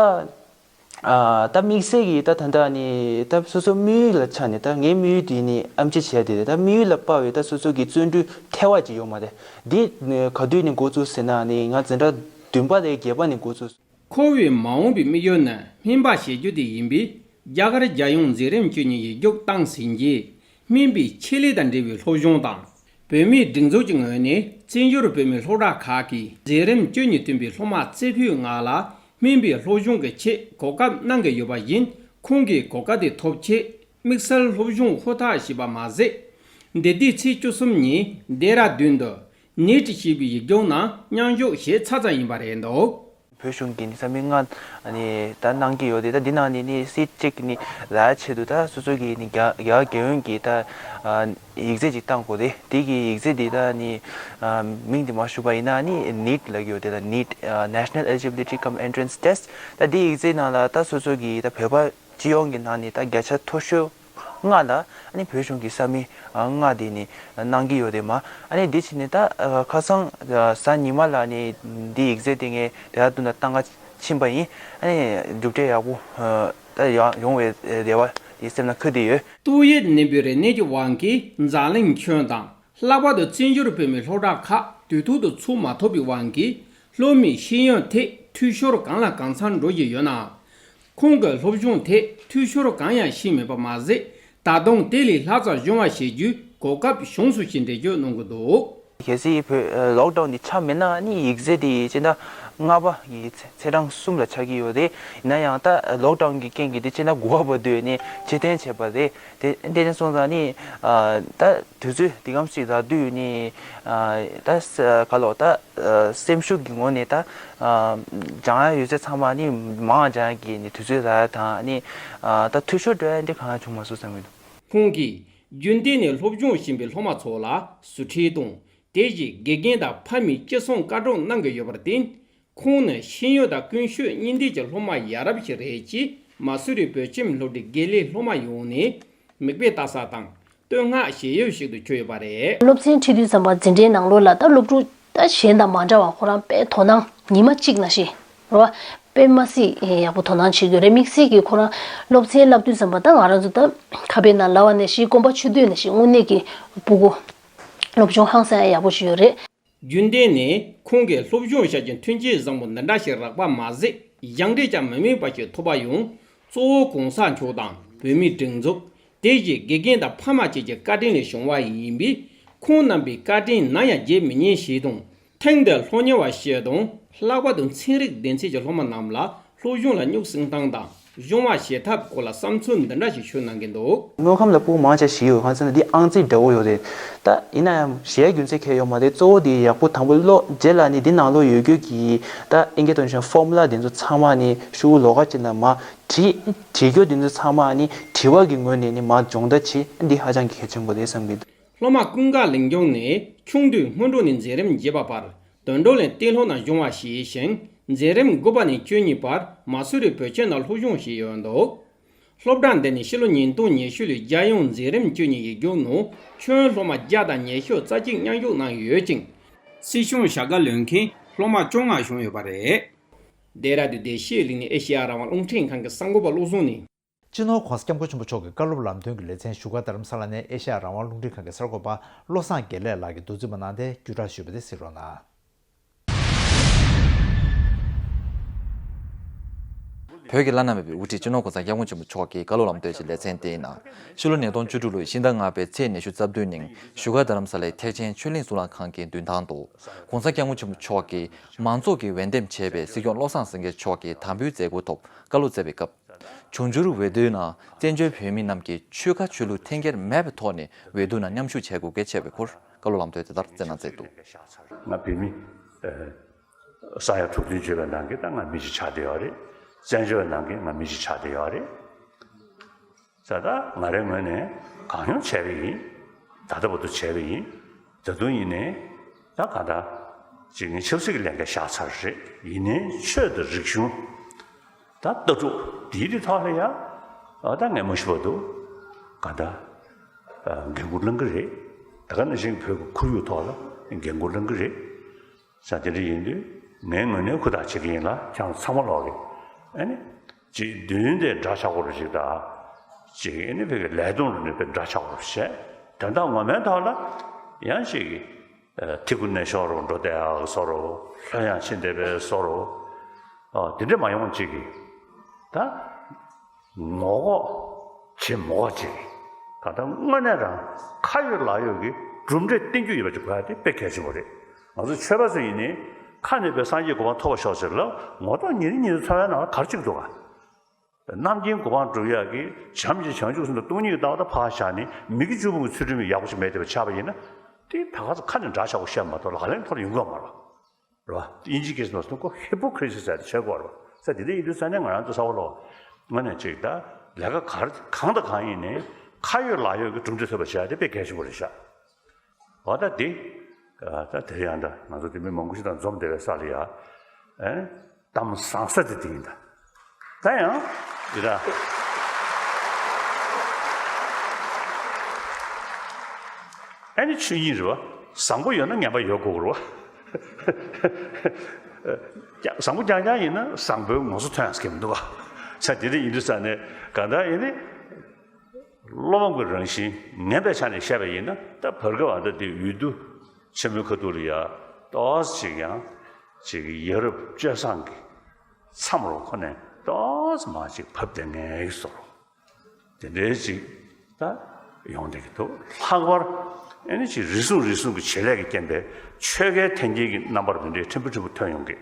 ཨ། ད་དམིགས་བསལ་གྱིས་ད་ད་ལྟ་ནི་ད་སོ་སོ་དམིགས་ཡུལ་ལ་ཆ་ནས་ད་ངའི་དམིགས་ཡུལ་དེ་ནི་ཨེམ་ཆི་བྱས་ཏེ་ད་དམིགས་ཡུལ་ལ་དཔག་པའི་ད་སོ་སོ་གི་བརྩོན་འགྲུས་ཐལ་བ་ཅིག་ཡོད་མ་རེད། འདི་ག་དུས་ནས་འགོ་བཙུགས་ཟེར་ན་ནི་ང་འཛིན་གྲྭ་བདུན་པ་ལས་བརྒྱད་པ་ནས་འགོ་བཙུགས། འཁོར་བའི་མ་འོངས་པའི་དམིགས་ཡུལ་ནི་སྨན་པ་བྱེད་རྒྱུ་དེ་ཡིན་པས་རྒྱ་གར་རྒྱལ་ཡོངས་མཛད་རིམ་བཅུ་གཉིས་ཡིག་རྒྱུགས་བཏང་ཟིན་རྗེས་སྨན་པའི་ཆེད་ལས་དང་འབྲེལ་བའི་སློབ་སྦྱོང་དང་། བོད་མིའི་སྒྲིག་འཛུགས་ཀྱི་ངོས་ནས་བཙན་བྱོལ་བོད་མིའི་སློབ་གྲྭ་ཁག་གི་མཛད་རིམ་བཅུ་གཉིས་ཐོན་པའི་སློབ་མ་རྩེ་ཕུད་ལྔ་ལ་སྨན་པའི་སློབ་སྦྱོང་གི་ཆེད་གོ་སྐབས་གནང་གི་ཡོད་པ་བཞིན། ཁོང་གིས་གོ་སྐབས་དེ་ཐོབ་ཆེད་དམིགས་བསལ་སློབ་སྦྱོང་ཧུར་ཐག་བྱས་པ་མ་ཟད། འདི་ཟླའི་ཚེས་བཅུ་གསུམ་ཉིན་ལྡེ་ར་ལྡུན་དུ་ནེཊ་ཞེས་པའི་ཡིག་རྒྱུགས་ནང་མཉམ་ཞུགས་བྱས་ཚར་ཙམ་ཡིན་པ་རེད་འདུག་བོད་གཞུང་གི་ནི་ས་མིག་ལྔ་ནི་ད་གནང་གི་ཡོད་དེ། ད་འདི་ནང་ནས་ནི་སིཊ་གཅིག་ནི་རག་ཆེད་དུ་ད་སོ་སོ་གི་ནི་རྒྱ་རྒྱ་གར་རྒྱལ་ཡོངས་ཀྱི་ད་ཨ་ཡིག་ཚད་ཅིག་བཏང་དགོས་ཏེ། དེ་གི་ཡིག་ཚད་འདི་ད་ནི་ཨ་མིང་འདི་མ་ཞུ་བ་ཡིན་ན་ནི་ནིཊ་ལབ་ཀྱི་ཡོད་དེ། ད་ནིཊ་ཨ་National Eligibility cum Entrance Test། ད་འདི་ཡིག་ཚད་ནང་ལ་ད་སོ་སོ་གི་ད་བོད་པ་སྤྱི་ཡོངས་ཀྱི་ནང་ནས་ད་བརྒྱ་ཆ་མཐོ་ཤོས་ལྔ་ལ་ཨ་ནི་བོད་གཞུང་གི་ས་མིག་ལྔ་དེ་ནི་གནང་གི་ཡོད་དེ་མ། ཨ་ནི་འདི་ཕྱིན་ནས་ད་ཁ་སང་གཟའ་ཉི་མ་ལ་ནི་འདི་ཡིག་ཚད་དེ་ངས་ལྡེ་ར་ལྡུན་ལ་བཏང་ག་ཕྱིན་པ་ཡིན། ཨ་ནི་གྲུབ་འབྲས་ཡག་པོ་ད་ཡང་ཡོང་བའི་རེ་བ་དེ་སེམས་ལ་འཁོར་བསྡད་ཡོད། ཏོག་དབྱིབས་ནད་འབུའི་རིམས་ནད་ཀྱི་དབང་གིས་འཛམ་གླིང་ཁྱོན་དང་། ལྷག་པར་དུ་བཙན་བྱོལ་བོད་མིའི་སློབ་གྲྭ་ཁག་དུས་ཐོག་ཏུ་ཚུགས་མ་ཐུབ་པའི་དབང་གིས་སློབ་མའི་ཤེས་ཡོན་ཐད་འཐུས་ཤོར་གང་ལ་གང་འཚམ་འགྲོ་བཞིན་ཡོད་ནའང་། ཁོང་གི་སློབ་སྦྱོང་ཐད་འཐུས་ཤོར་གང་ཡང་ཕྱིན་མེད་པ་མ་ཟད། ད་དུང་དེ་ལས་ལྷག་ཙམ་སྦྱོང་བ་བྱེད་རྒྱུའི་གོ་སྐབས་ཡོངས་སུ་ཞིག་འགྲེལ་བརྗོད་གནང་གི་འདུག་གལ་སྲིད་བོད་ལོག་ཌའུན་འདི་ཆ་མེད་ན་ནི་ཡིག་ཚད་དེ་སྤྱི་ཟླ་ལྔ་པ་གི་ཚེས་གྲངས་གསུམ་ལ་ཆགས་ཀྱི་ཡོད་རེད། ཡིན་ན་ཡང་ད་ལོག་ཌའུན་གྱི་རྐྱེན་གྱིས་དེ་སྤྱི་ཟླ་དགུ་པ་བར་དུ་ནི་ཕྱིར་འཐེན་བྱས་པ་རེད། དེ་དེ་ནས་སོང་ཙང་ནི་ཨ་ད་དུས་ཚོད་འདི་གམ་ཞིག་རག་དུས་ནི་ཨ་ད་ས་ག་ལོག་ད་ཨ་སེམས་ཤུགས་ཀྱི་ངོས་ནས་ད་ཨ་སྦྱང་ཡ་ཡོད་ཚད་ཚང་མ་ནི་མང་སྦྱང་ཡ་གི་ནི་དུས་ཚོད་རག་ཡ་དང་ནི་ཨ་ད་འཐུས་ཤོར་འགྲོ་ཡ་འདི་གང་ཡང་བྱུང་མ་སོང་བསམ་གྱི་འདུག་ཁོང་གིས་རྒྱུན་གཏན་ནས་སློབ་སྦྱོང་བཞིན་པའི་སློབ་མ་ཚོ་ལ་ཟུར་ཁྲིད་དང་། དེ་བཞིན་དགེ་རྒན་དང་ཕ་མའི་ཅི་གསུང་བཀའ་སྒྲོག་གནང་གི་ཡོད་པར་བརྟེན། ཁོང་ནི་ཤེས་ཡོན་དང་ཀུན་སྤྱོད་གཉིས་ལྡན་གྱི་སློབ་མ་ཡ་རབས་ཤིག་རེད་ཅེས་མ་སུ་རི་བོད་ཁྱིམ་སློབ་གྲྭའི་དགེ་ལས་སློབ་མ་ཡོངས་ནས་མིག་དཔེ་ལྟ་ས་དང་བསྟོད་བསྔགས་བྱེད་ཡུལ་ཞིག་ཏུ་གྱུར་ཡོད་པ་རེད། སློབ་ཚན་ཁྲིད་དུས་ཙམ་པ་འཛིན་གྲྭའི་ནང་ལོགས་ལ་ད་སློབ་ཕྲུག་ད་གཞན་དང་མ་འདྲ་བ་ཁོ་རང་དཔེ་དོ་སྣང་ཉི་མ་གཅིག་ནང་བཞིན་རོ། དཔེ་མ་སྲིད་ཡག་པོ་དོ་སྣང་བྱེད་ཀྱི་ཡོད་རེད། དམིགས་བསལ་གྱིས་ཁོ་རང་སློབ་ཚན་བསླབ་དུས་ཙམ་པ་ད་ང་རང་ཚོ་ད་ཁ་པའི་ནང་ལབ་པ་ནང་བཞིན་གོམ་པ་ཆུ་སྟོད་ནང་བཞིན་དངོས་གནས་ཀྱི་སྤུ་གུ་སློབ་སྦྱོང་ཧང་སང་ཡག་པོ་ཞིག་ཡོད་རེད། རྒྱུན་གཏན་ནས་ཁོང་གིས་སློབ་སྦྱོང་བྱ་རྒྱུ་མཐུན་རྐྱེན་བཟང་པོ་འདི་འདྲ་ཞིག་རག་པ་མ་ཟད། སྦྱང་འབྲས་ཀྱང་མི་དམན་པ་ཞིག་ཐོབ་པ་ཡང་གཙོ་བོ་གོང་ས་མཆོག་དང་བོད་མིའི་སྒྲིག་འཛུགས། དེ་བཞིན་དགེ་རྒན་དང་ཕ་མ་བཅས་ཀྱི་བཀའ་དྲིན་ལས་བྱུང་བ་ཡིན་པས། ཁོང་རྣམ་པའི་བཀའ་དྲིན་ནམ་ཡང་བརྗེད་མི་ཉན་ཞེས་དང་། ཐེངས་འདིར་སློབ་གཉེར་བ་ཞིག་དང་། ལྷག་པར་དུ་ཚན་རིག་སྡེ་ཚན་གྱི་སློབ་མ་རྣམས་ལ་སློབ་སྦྱོང་ལ་སྨྱུག་སྲིང་སྟངས་དང་སྦྱོང་བ་བྱེད་ཐབས་སྐོར་ལ་བསམ་ཚུལ་འདི་འདྲ་ཞིག་ཞུ་གནང་གི་འདུག་དངོས་ཁམས་ལ་སྤུ་གུ་མང་ཆེ་ཞིག་ཡོད། གང་ཟེར་ན་འདི་ཨང་རྩིས་འདྲ་བོ་ཡོད་རེད། ད་ཡིན་ན་ཡང་གཞས་རྒྱུ་མཚན་གང་ཡང་ཡོད་མ་རེད། གཙོ་བོ་འདི་ཡག་པོ་དང་པོ་ཀློག་རྗེས་ལ་ནི་འདི་ནང་ལོགས་ཡོད་རྒྱུ་གི་ད་ཨིན་སྐད་ཐོག་ནས་ཕོར་མུ་ལ་འདི་ཚོ་ཚང་མ་ནི་ཤོག་བུ་ལོགས་ཀ་ཅིག་ནང་མར་བྲིས། བྲིས་རྒྱུ་འདི་ཚོ་ཚང་མ་ནི་དྲི་བ་གི་ངོས་ནས་ནི་མར་སྦྱོང་བརྡར་བྱེད། འདི་ཧ་ཅང་གི་གལ་ཆེན་པོ་རེད་བསམ་གྱི་འདུག་སློབ་མ་ཀུན་དགའ་ལིང་ལྗོངས་ནི་ཆུང་དུས་སྔོན་འགྲོ་ནས་མཛད་རིམ་བརྒྱད་པ་བར་དོན་གྲུབ་གླིང་གཏན་སློབ་ནང་སྦྱོང་བ་བྱས་ཤིང་། མཛད་རིམ་དགུ་པ་ནས་བཅུ་གཉིས་བར་མ་སུ་རི་བོད་ཁྱིམ་ནང་སློབ་སྦྱོང་བྱས་ཡོད་འདུག་སློབ་གྲྭ་འདི་ནི་ཕྱི་ལོ་ཉིས་སྟོང་ཉི་ཤུ་ལོའི་རྒྱལ་ཡོངས་མཛད་རིམ་བཅུ་གཉིས་ཡིག་རྒྱུགས་ནང་ཁྱོན་སློབ་མ་བརྒྱ་དང་ཉི་ཤུ་རྩ་གཅིག་མཉམ་ཞུགས་གནང་ཡོད་ཅིང་། སྲིད་སྐྱོང་བྱ་དགའ་ལོན་མཁན་སློབ་མ་བཅོ་ལྔ་བྱུང་ཡོད་པ་རེད། ལྡེ་ར་ལྡུན་བདེ་སྐྱིད་གླིང་ནས་ཨེ་ཤེ་ཡ་རང་དབང་རླུང་འཕྲིན་ཁང་གི་གསར་འགོད་པ་བློ་བཟང་ནས། སྤྱི་ནོར་༧གོང་ས་༧སྐྱབས་མགོན་ཆེན་པོ་མཆོག་གི་བཀའ་སློབ་ལམ་སྟོན་གྱི་ལེ་ཚན་བཞུགས་སྒར་རྡ་རམ་ས་ལ་ནས་ཨེ་ཤེ་ཡ་རང་དབང་རླུང་འཕྲིན་ཁང་གི་གསར་འགོད་པ་བློ་བཟང་དགེ་ལེགས་ལགས་ཀྱིས་མདོ་འཛིན་པ་གནང་སྟེ་བརྒྱུད་བསྒྲགས་ཞུས་པ་དེ་གཟིགས་རོགས་གནང་། བོད་ཀྱི་བླ་ན་མེད་པའི་དབུ་ཁྲིད་སྤྱི་ནོར་༸གོང་ས་༸སྐྱབས་མགོན་ཆེན་པོ་མཆོག་གི་བཀའ་སློབ་ལམ་སྟོན་གྱི་ལེ་ཚན་དེའི་ནང་། ཕྱི་ལོ་ཉིས་སྟོང་བཅུ་དྲུག་ལོའི་ཕྱི་ཟླ་ལྔ་པའི་ཚེས་ཉི་ཤུ་རྩ་བདུན་ཉིན་བཞུགས་སྒར་རྡ་རམ་ས་ལའི་ཐེག་ཆེན་ཆོས་གླིང་གཙུག་ལག་ཁང་གི་མདུན་ཐང་དུ། ༸གོང་ས་༸སྐྱབས་མགོན་ཆེན་པོ་མཆོག་གིས་མང་ཚོགས་ཀྱིས་འོས་འདེམས་བྱས་པའི་སྲིད་སྐྱོང་བློ་བཟང་སེང་གེ་མཆོག་གི་དམ་འབུལ་མཛད་སྒོའི་ཐོག་བཀའ་སློབ་སྩལ་བའི་སྐབས། འབྱུང་འགྱུར་འོས་བསྡུའི་ནང་བཙན་བྱོལ་བོད་མི་རྣམས་ཀྱི་ཆོལ་ཁ་ཆོས་ལུགས་འཐེན་འཁྱེར་མེད་པའི་ཐོག་ནས་འོས་བསྡུ་ནང་མཉམ་ཞུགས་བྱེད་དགོས་གལ་ཆེ་བའི་སྐོར་བཀའ་སློབ་ལམ་སྟོན་དེ་ལྟར་སྩལ་གནང་མཛད་འདུག། ང་བོད་མི་ས་ཡ་དྲུག་བདུན་བརྗོད་པའི་ནང་གི་ད་ང་མི་གཅིག་ཆགས་བསྡད་ཡོད་རེད། བཙན་བྱོལ་ནང་གི་ང་མི་གཅིག་ཆགས་བསྡད་ཡོད་རེད། ད་ལྟ་ང་རའི་ངོས་ནས་གང་ཡོང་བྱས་པ་ཡིན། ད་ལྟ་བར་དུ་བྱས་པ་ཡིན། ད་དུང་ཡིན་ནའི་ད་གང་ལྟར་ཅིག་ངས་ཆབ་སྲིད་ཀྱི་ལས་འགན་བཞག་ཚར་རེད། ཡིན་ནའི་ཆོས་དང་རིག་གཞུང་ད་ལྟ་གྲུབ་འདིའི་རིགས་ཐོག་ལ་ཡ་ད་ངས་མ་ཞུ་བར་དུ་གང་ལྟར་འགན་འཁུར་བླང་གི་རེད། ད་ག་ནང་བཞིན་བོད་ཀྱི་ཁོར་ཡུག་ཐོག་ལ་འགན་འཁུར་བླང་གི་རེད། ས་དེ་འདྲ་ཡིན་དུས་ངའི་ངོས་ནས་ཧུར་ཐག་བྱེད་ཀྱི་ཡིན་ལ། ཁྱེད་རང་ཚང་མ་ལོག་གི་ཨ་ནི་ཅིག་མདུན་དེ་འདྲ་ཆགས་པོ་རུ་ཞིག་དང་། ཅིག་ཨ་ནི་བོད་ཀྱི་ལས་དོན་རུ་ནས་དཔེ་འདྲ་ཆགས་པོ་རུ་བྱས། དོན་དག་ངོ་མའི་ཐོག་ལ་ཡང་ཅིག་ཐི་གུ་ནས་ཤོར་རུ་འགྲོ་བསྡད་ཡག་བཟོ་རུ། ལྷོད་ཡངས་ཕྱིན་བསྡད་པའི་བཟོ་རུ། ཨ་དེ་འདྲ་མ་ཡོང་ཅིག་གི་ད། ངོ་ལྐོག་བྱེད་མི་དགོས་ཅིག། ད་ལྟ་དངོས་གནས་རང་ཁ་ཡོད་ལག་ཡོད་ཀྱི་གྲུབ་འབྲས་བསྟན་རྒྱུ་ཡོད་པ་ཅིག་དགོས་ཡ་དེ་དཔེ་གལ་ཆེན་པོ་རེད། ང་ཚོ་ཆོས་པ་ཚོ་ཡིན་ནའི་ཁ་ནས་དཔེ་སངས་རྒྱས་གོ་འཕང་ཐོབ་པར་ཤོག་ཟེར་ལབ། ངོ་ཐོག་ཉིན་རེ་ཉིན་རེ་འཚོ་བའི་ནང་ལ་ག་རེ་བྱེད་ཀྱི་འདུག་ག། རྣམ་མཁྱེན་གོ་འཕང་སྒྲུབ་ཡག་གི་བྱམས་ཀྱི་བྱང་ཆུབ་སེམས་དང་སྟོང་ཉིད་ཀྱི་ལྟ་བ་དེ་ཕར་བཞག་ནས་མི་དགེ་བཅུ་སྤོང་གི་ཚུལ་ཁྲིམས་ཡག་པོ་ཞིག་མེད་བསྡད་པ་ཆགས་པ་ཡིན་ན། དེ་ད་ག་ཚོད་ཁ་ནས་འདྲ་ཆགས་པོ་བཤད་མ་གཏོགས་ལག་ལེན་ཐོག་ལ་ཡོང་གི་ཡོད་མ་རེད། རེད་བ། དབྱིན་ཇིའི་སྐད་ཆ་ནང་སོང་ཁོ་ཧི་པོ་ཀི་རེ་སི་ཟེར་ཏེ་བྱེད་དགོས་རེད་བ། ས་དེ་འདྲ་ཡིན་དུས་ས་ནས་ང་རང་ཚོ་ས་བ་ལོ། དངོས་གནས་ཅིག་ད་ལས་ཀ་གར་གང་དང་གང་ཡིན་ནའི་ཁ་ཡོད་ལག་ཡོད་ཀྱི་གྲུབ་འབྲས་ཐོབ་པ་བྱེད་ཡ་དེ་དཔེ་གལ་ཆེན་པོ་རེད་ཤག། འོ་ད་དེ་ད་དེ་ཡང་ད་ང་ཚོ་དེ་མི་མང་པོ་ཞིག་དང་འཛོམས་བསྡད་པའི་ས་ལ་ཡ། ཨེ། གཏམ་བཟང་ས་དེ་དེ་ཡིན་ད། ད་ཡང་འདི་ད། ཨ་ནི་ཆོས་ཉིད་རེད་བ། བཟང་པོ་ཡོད་ན་ངན་པ་ཡོད་དགོས་རེད་བ། བཟང་པོ་རྐྱང་རྐྱང་ཡིན་ན་བཟང་པོའི་ངོ་སོ་ཐོན་ཡག་གི་མི་འདུག་བ། ས་དེ་འདྲ་ཡིན་དུས་ས་ནས་གང་ལྟར་ཡིན་ནི། བློ་ཕམ་གྱི་རང་བཞིན་ངན་པའི་ཆ་ནས་བཤད་པ་ཡིན་ན། ད་བར་སྐབས་ཨ་ད་དེ་འོས་བསྡུ་ཆེན་མོའི་ཁ་ཐུག་ལ་ཡ་ཏོག་ཙམ་ཅིག་ཡང་ཅིག་ཡ་རབས་སྤྱོད་བཟང་གི་མཚམས་རུ་ཁོ་ནས་ཏོག་ཙམ་མར་ཅིག་བབས་བསྡད་མཁན་གྱི་བཟོ་འདྲ། དེ་འདྲའི་ཅིག་ད་ཡོང་བསྡད་ཀྱི་འདུག། ལྷག་པར་ཨ་ནི་ཅིག་རིགས་གསུམ་རིགས་གསུམ་གྱི་བྱེད་ལས་ཀྱི་རྐྱེན་པས་ཆོལ་ཁའི་འཐེན་འཁྱེར་གྱི་རྣམ་པར་དེ་འདྲའི་ཕྲན་བུ་ཕྲན་བུ་ཐོན་ཡོང་གི།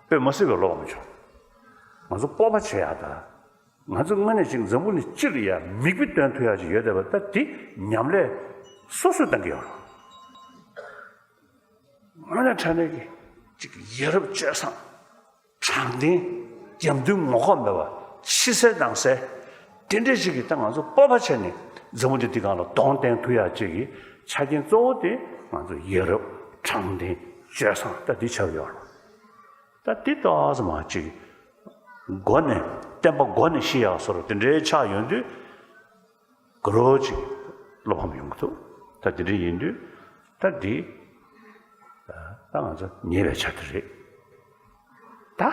དཔེ་མ་སྲིད་པའི་བློ་ཕམ་བྱུང་། ང་ཚོ་སྤོབས་པ་བྱེད་ཡག་དང་། ང་ཚོ་དངོས་གནས་ཅིག་འཛམ་བུ་གླིང་སྤྱི་ལ་ཡ་མིག་དཔེ་སྟོན་ཐུབ་ཡག་ཅིག་ཡོད་བསྡད་པ་ད་དེ་ཉམས་ལས་སོ་སོས་བཏང་གི་ཡོད་རེད། དངོས་གནས་དྲང་གནས་ཀྱི་ཅིག་ཡ་རབས་སྤྱོད་བཟང་། དྲང་བདེན། རྒྱབ་མདུན་ངོ་ལྐོག་མེད་པ། ཕྱི་གསལ་ནང་གསལ། དེ་འདྲས་ཅིག་གིས་ད་ང་ཚོ་སྤོབས་པ་བྱས་ནས་འཛམ་བུ་གླིང་འདི་སྒང་ལ་གདོང་བསྟན་ཐུབ་ཡག་ཅིག་གི་ཆ་རྐྱེན་གཙོ་བོ་དེ་ང་ཚོ་ཡ་རབས། དྲང་བདེན། སྤྱོད་བཟང་ད་འདི་ཆགས་ཡོད་རེད། ད་འདི་ཏོག་ཙམ་མ་ཅིག་མགོ་ནས་བསྟན་པ་མགོ་ནས་ཤི་ཡག་བཟོ་འདྲ་དེ་འདྲའི་ཆགས་ཡོང་དུས་ག་རོ་ཅིག་བློ་ཕམ་ཡོང་གི་འདུག། ད་དེ་འདྲ་ཡིན་དུས་ད་འདི་ད་ང་ཚོ་ཉེས་པའི་ཆ་དེ་རེད། ད་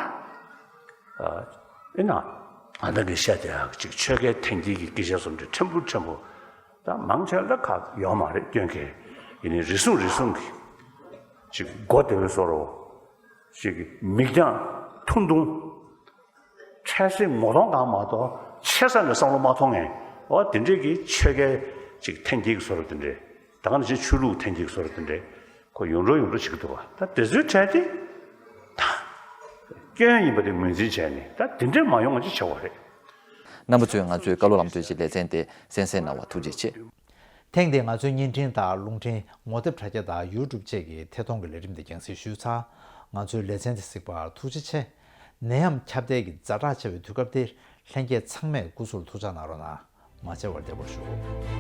ཨེ་ན་ང་ད་གི་བཤད་དེ་ཡག་ཅིག་ཆོལ་ཁའི་འཐེན་འཁྱེར་གྱི་སྐད་ཆ་བཟོ་འདྲ་ཕྲན་བུ་ཕྲན་བུ་ད་མང་ཆེ་ལ་ཁག་ཡོད་མ་རེད། སྐྱོན་གལ་ཡིན་ནའི་རེ་ཟུང་རེ་ཟུང་གི་ཅིག་མགོ་བདེ་བའི་བཟོ་འདྲ། ཅིག་མིག་རྒྱང་ཐུང་ཐུང་། འཕྲལ་སེང་ངོ་གདོང་གང་མ་གཏོགས་ཆེ་ས་ནས་བསམ་བློ་མ་ཐོངས་ངས། འོ་དེ་འདྲས་ཀྱི་ཆོལ་ཁའི་ཅིག་འཐེན་འཁྱེར་གྱི་བཟོ་འདྲ་དེ་འདྲས། ད་ག་ནང་བཞིན་ཆོས་ལུགས་འཐེན་འཁྱེར་གྱི་བཟོ་འདྲ་དེ་འདྲས་ཁོ་ཡོང་འགྲོ་ཡོང་འགྲོ་བྱེད་ཀྱི་འདུག་བ། ད་དེ་ཚོའི་གྲས་དེ་ད་སྐྱོན་ཡིན་པ་དེ་ངོས་འཛིན་བྱས་ནས་ད་དེ་འདྲས་མ་ཡོང་བ་ཅིག་བྱ་བ་རེད། རྣམ་པ་ཚོས་ང་ཚོའི་བཀའ་སློབ་ལམ་སྟོན་གྱི་ལེ་ཚན་དེ་གསན་གཟིགས་གནང་བར་ཐུགས་རྗེ་ཆེ། ཐེངས་འདིའི་ང་ཚོའི་བརྙན་འཕྲིན་དང་རླུང་འཕྲིན། ངོ་དེབ་དྲ་རྒྱ་དང་ཡུ་ཊུབ་བཅས་ཀྱི་ཐད་གཏོང་གི་ལས་རིམ་འདི་རྒྱང་སྲིང་ཞུས་ཚར། ང་ཚོའི་ལེ་ཚན་འདི་གཟིགས་པར་ཐུགས་རྗེ་ཆེ། ནད་ཡམས་ཁྱབ་གདལ་གྱི་ཛ་དྲག་ཆེ་བའི་དུས་སྐབས་འདིར་ལྷན་རྒྱས་ཚང་མས་སྐུ་གཟུགས་ལ་ཐུགས་ཅག་གནང་རོགས་གནང་། མ་མཇལ་བར་བདེ་པོར་བཞུགས།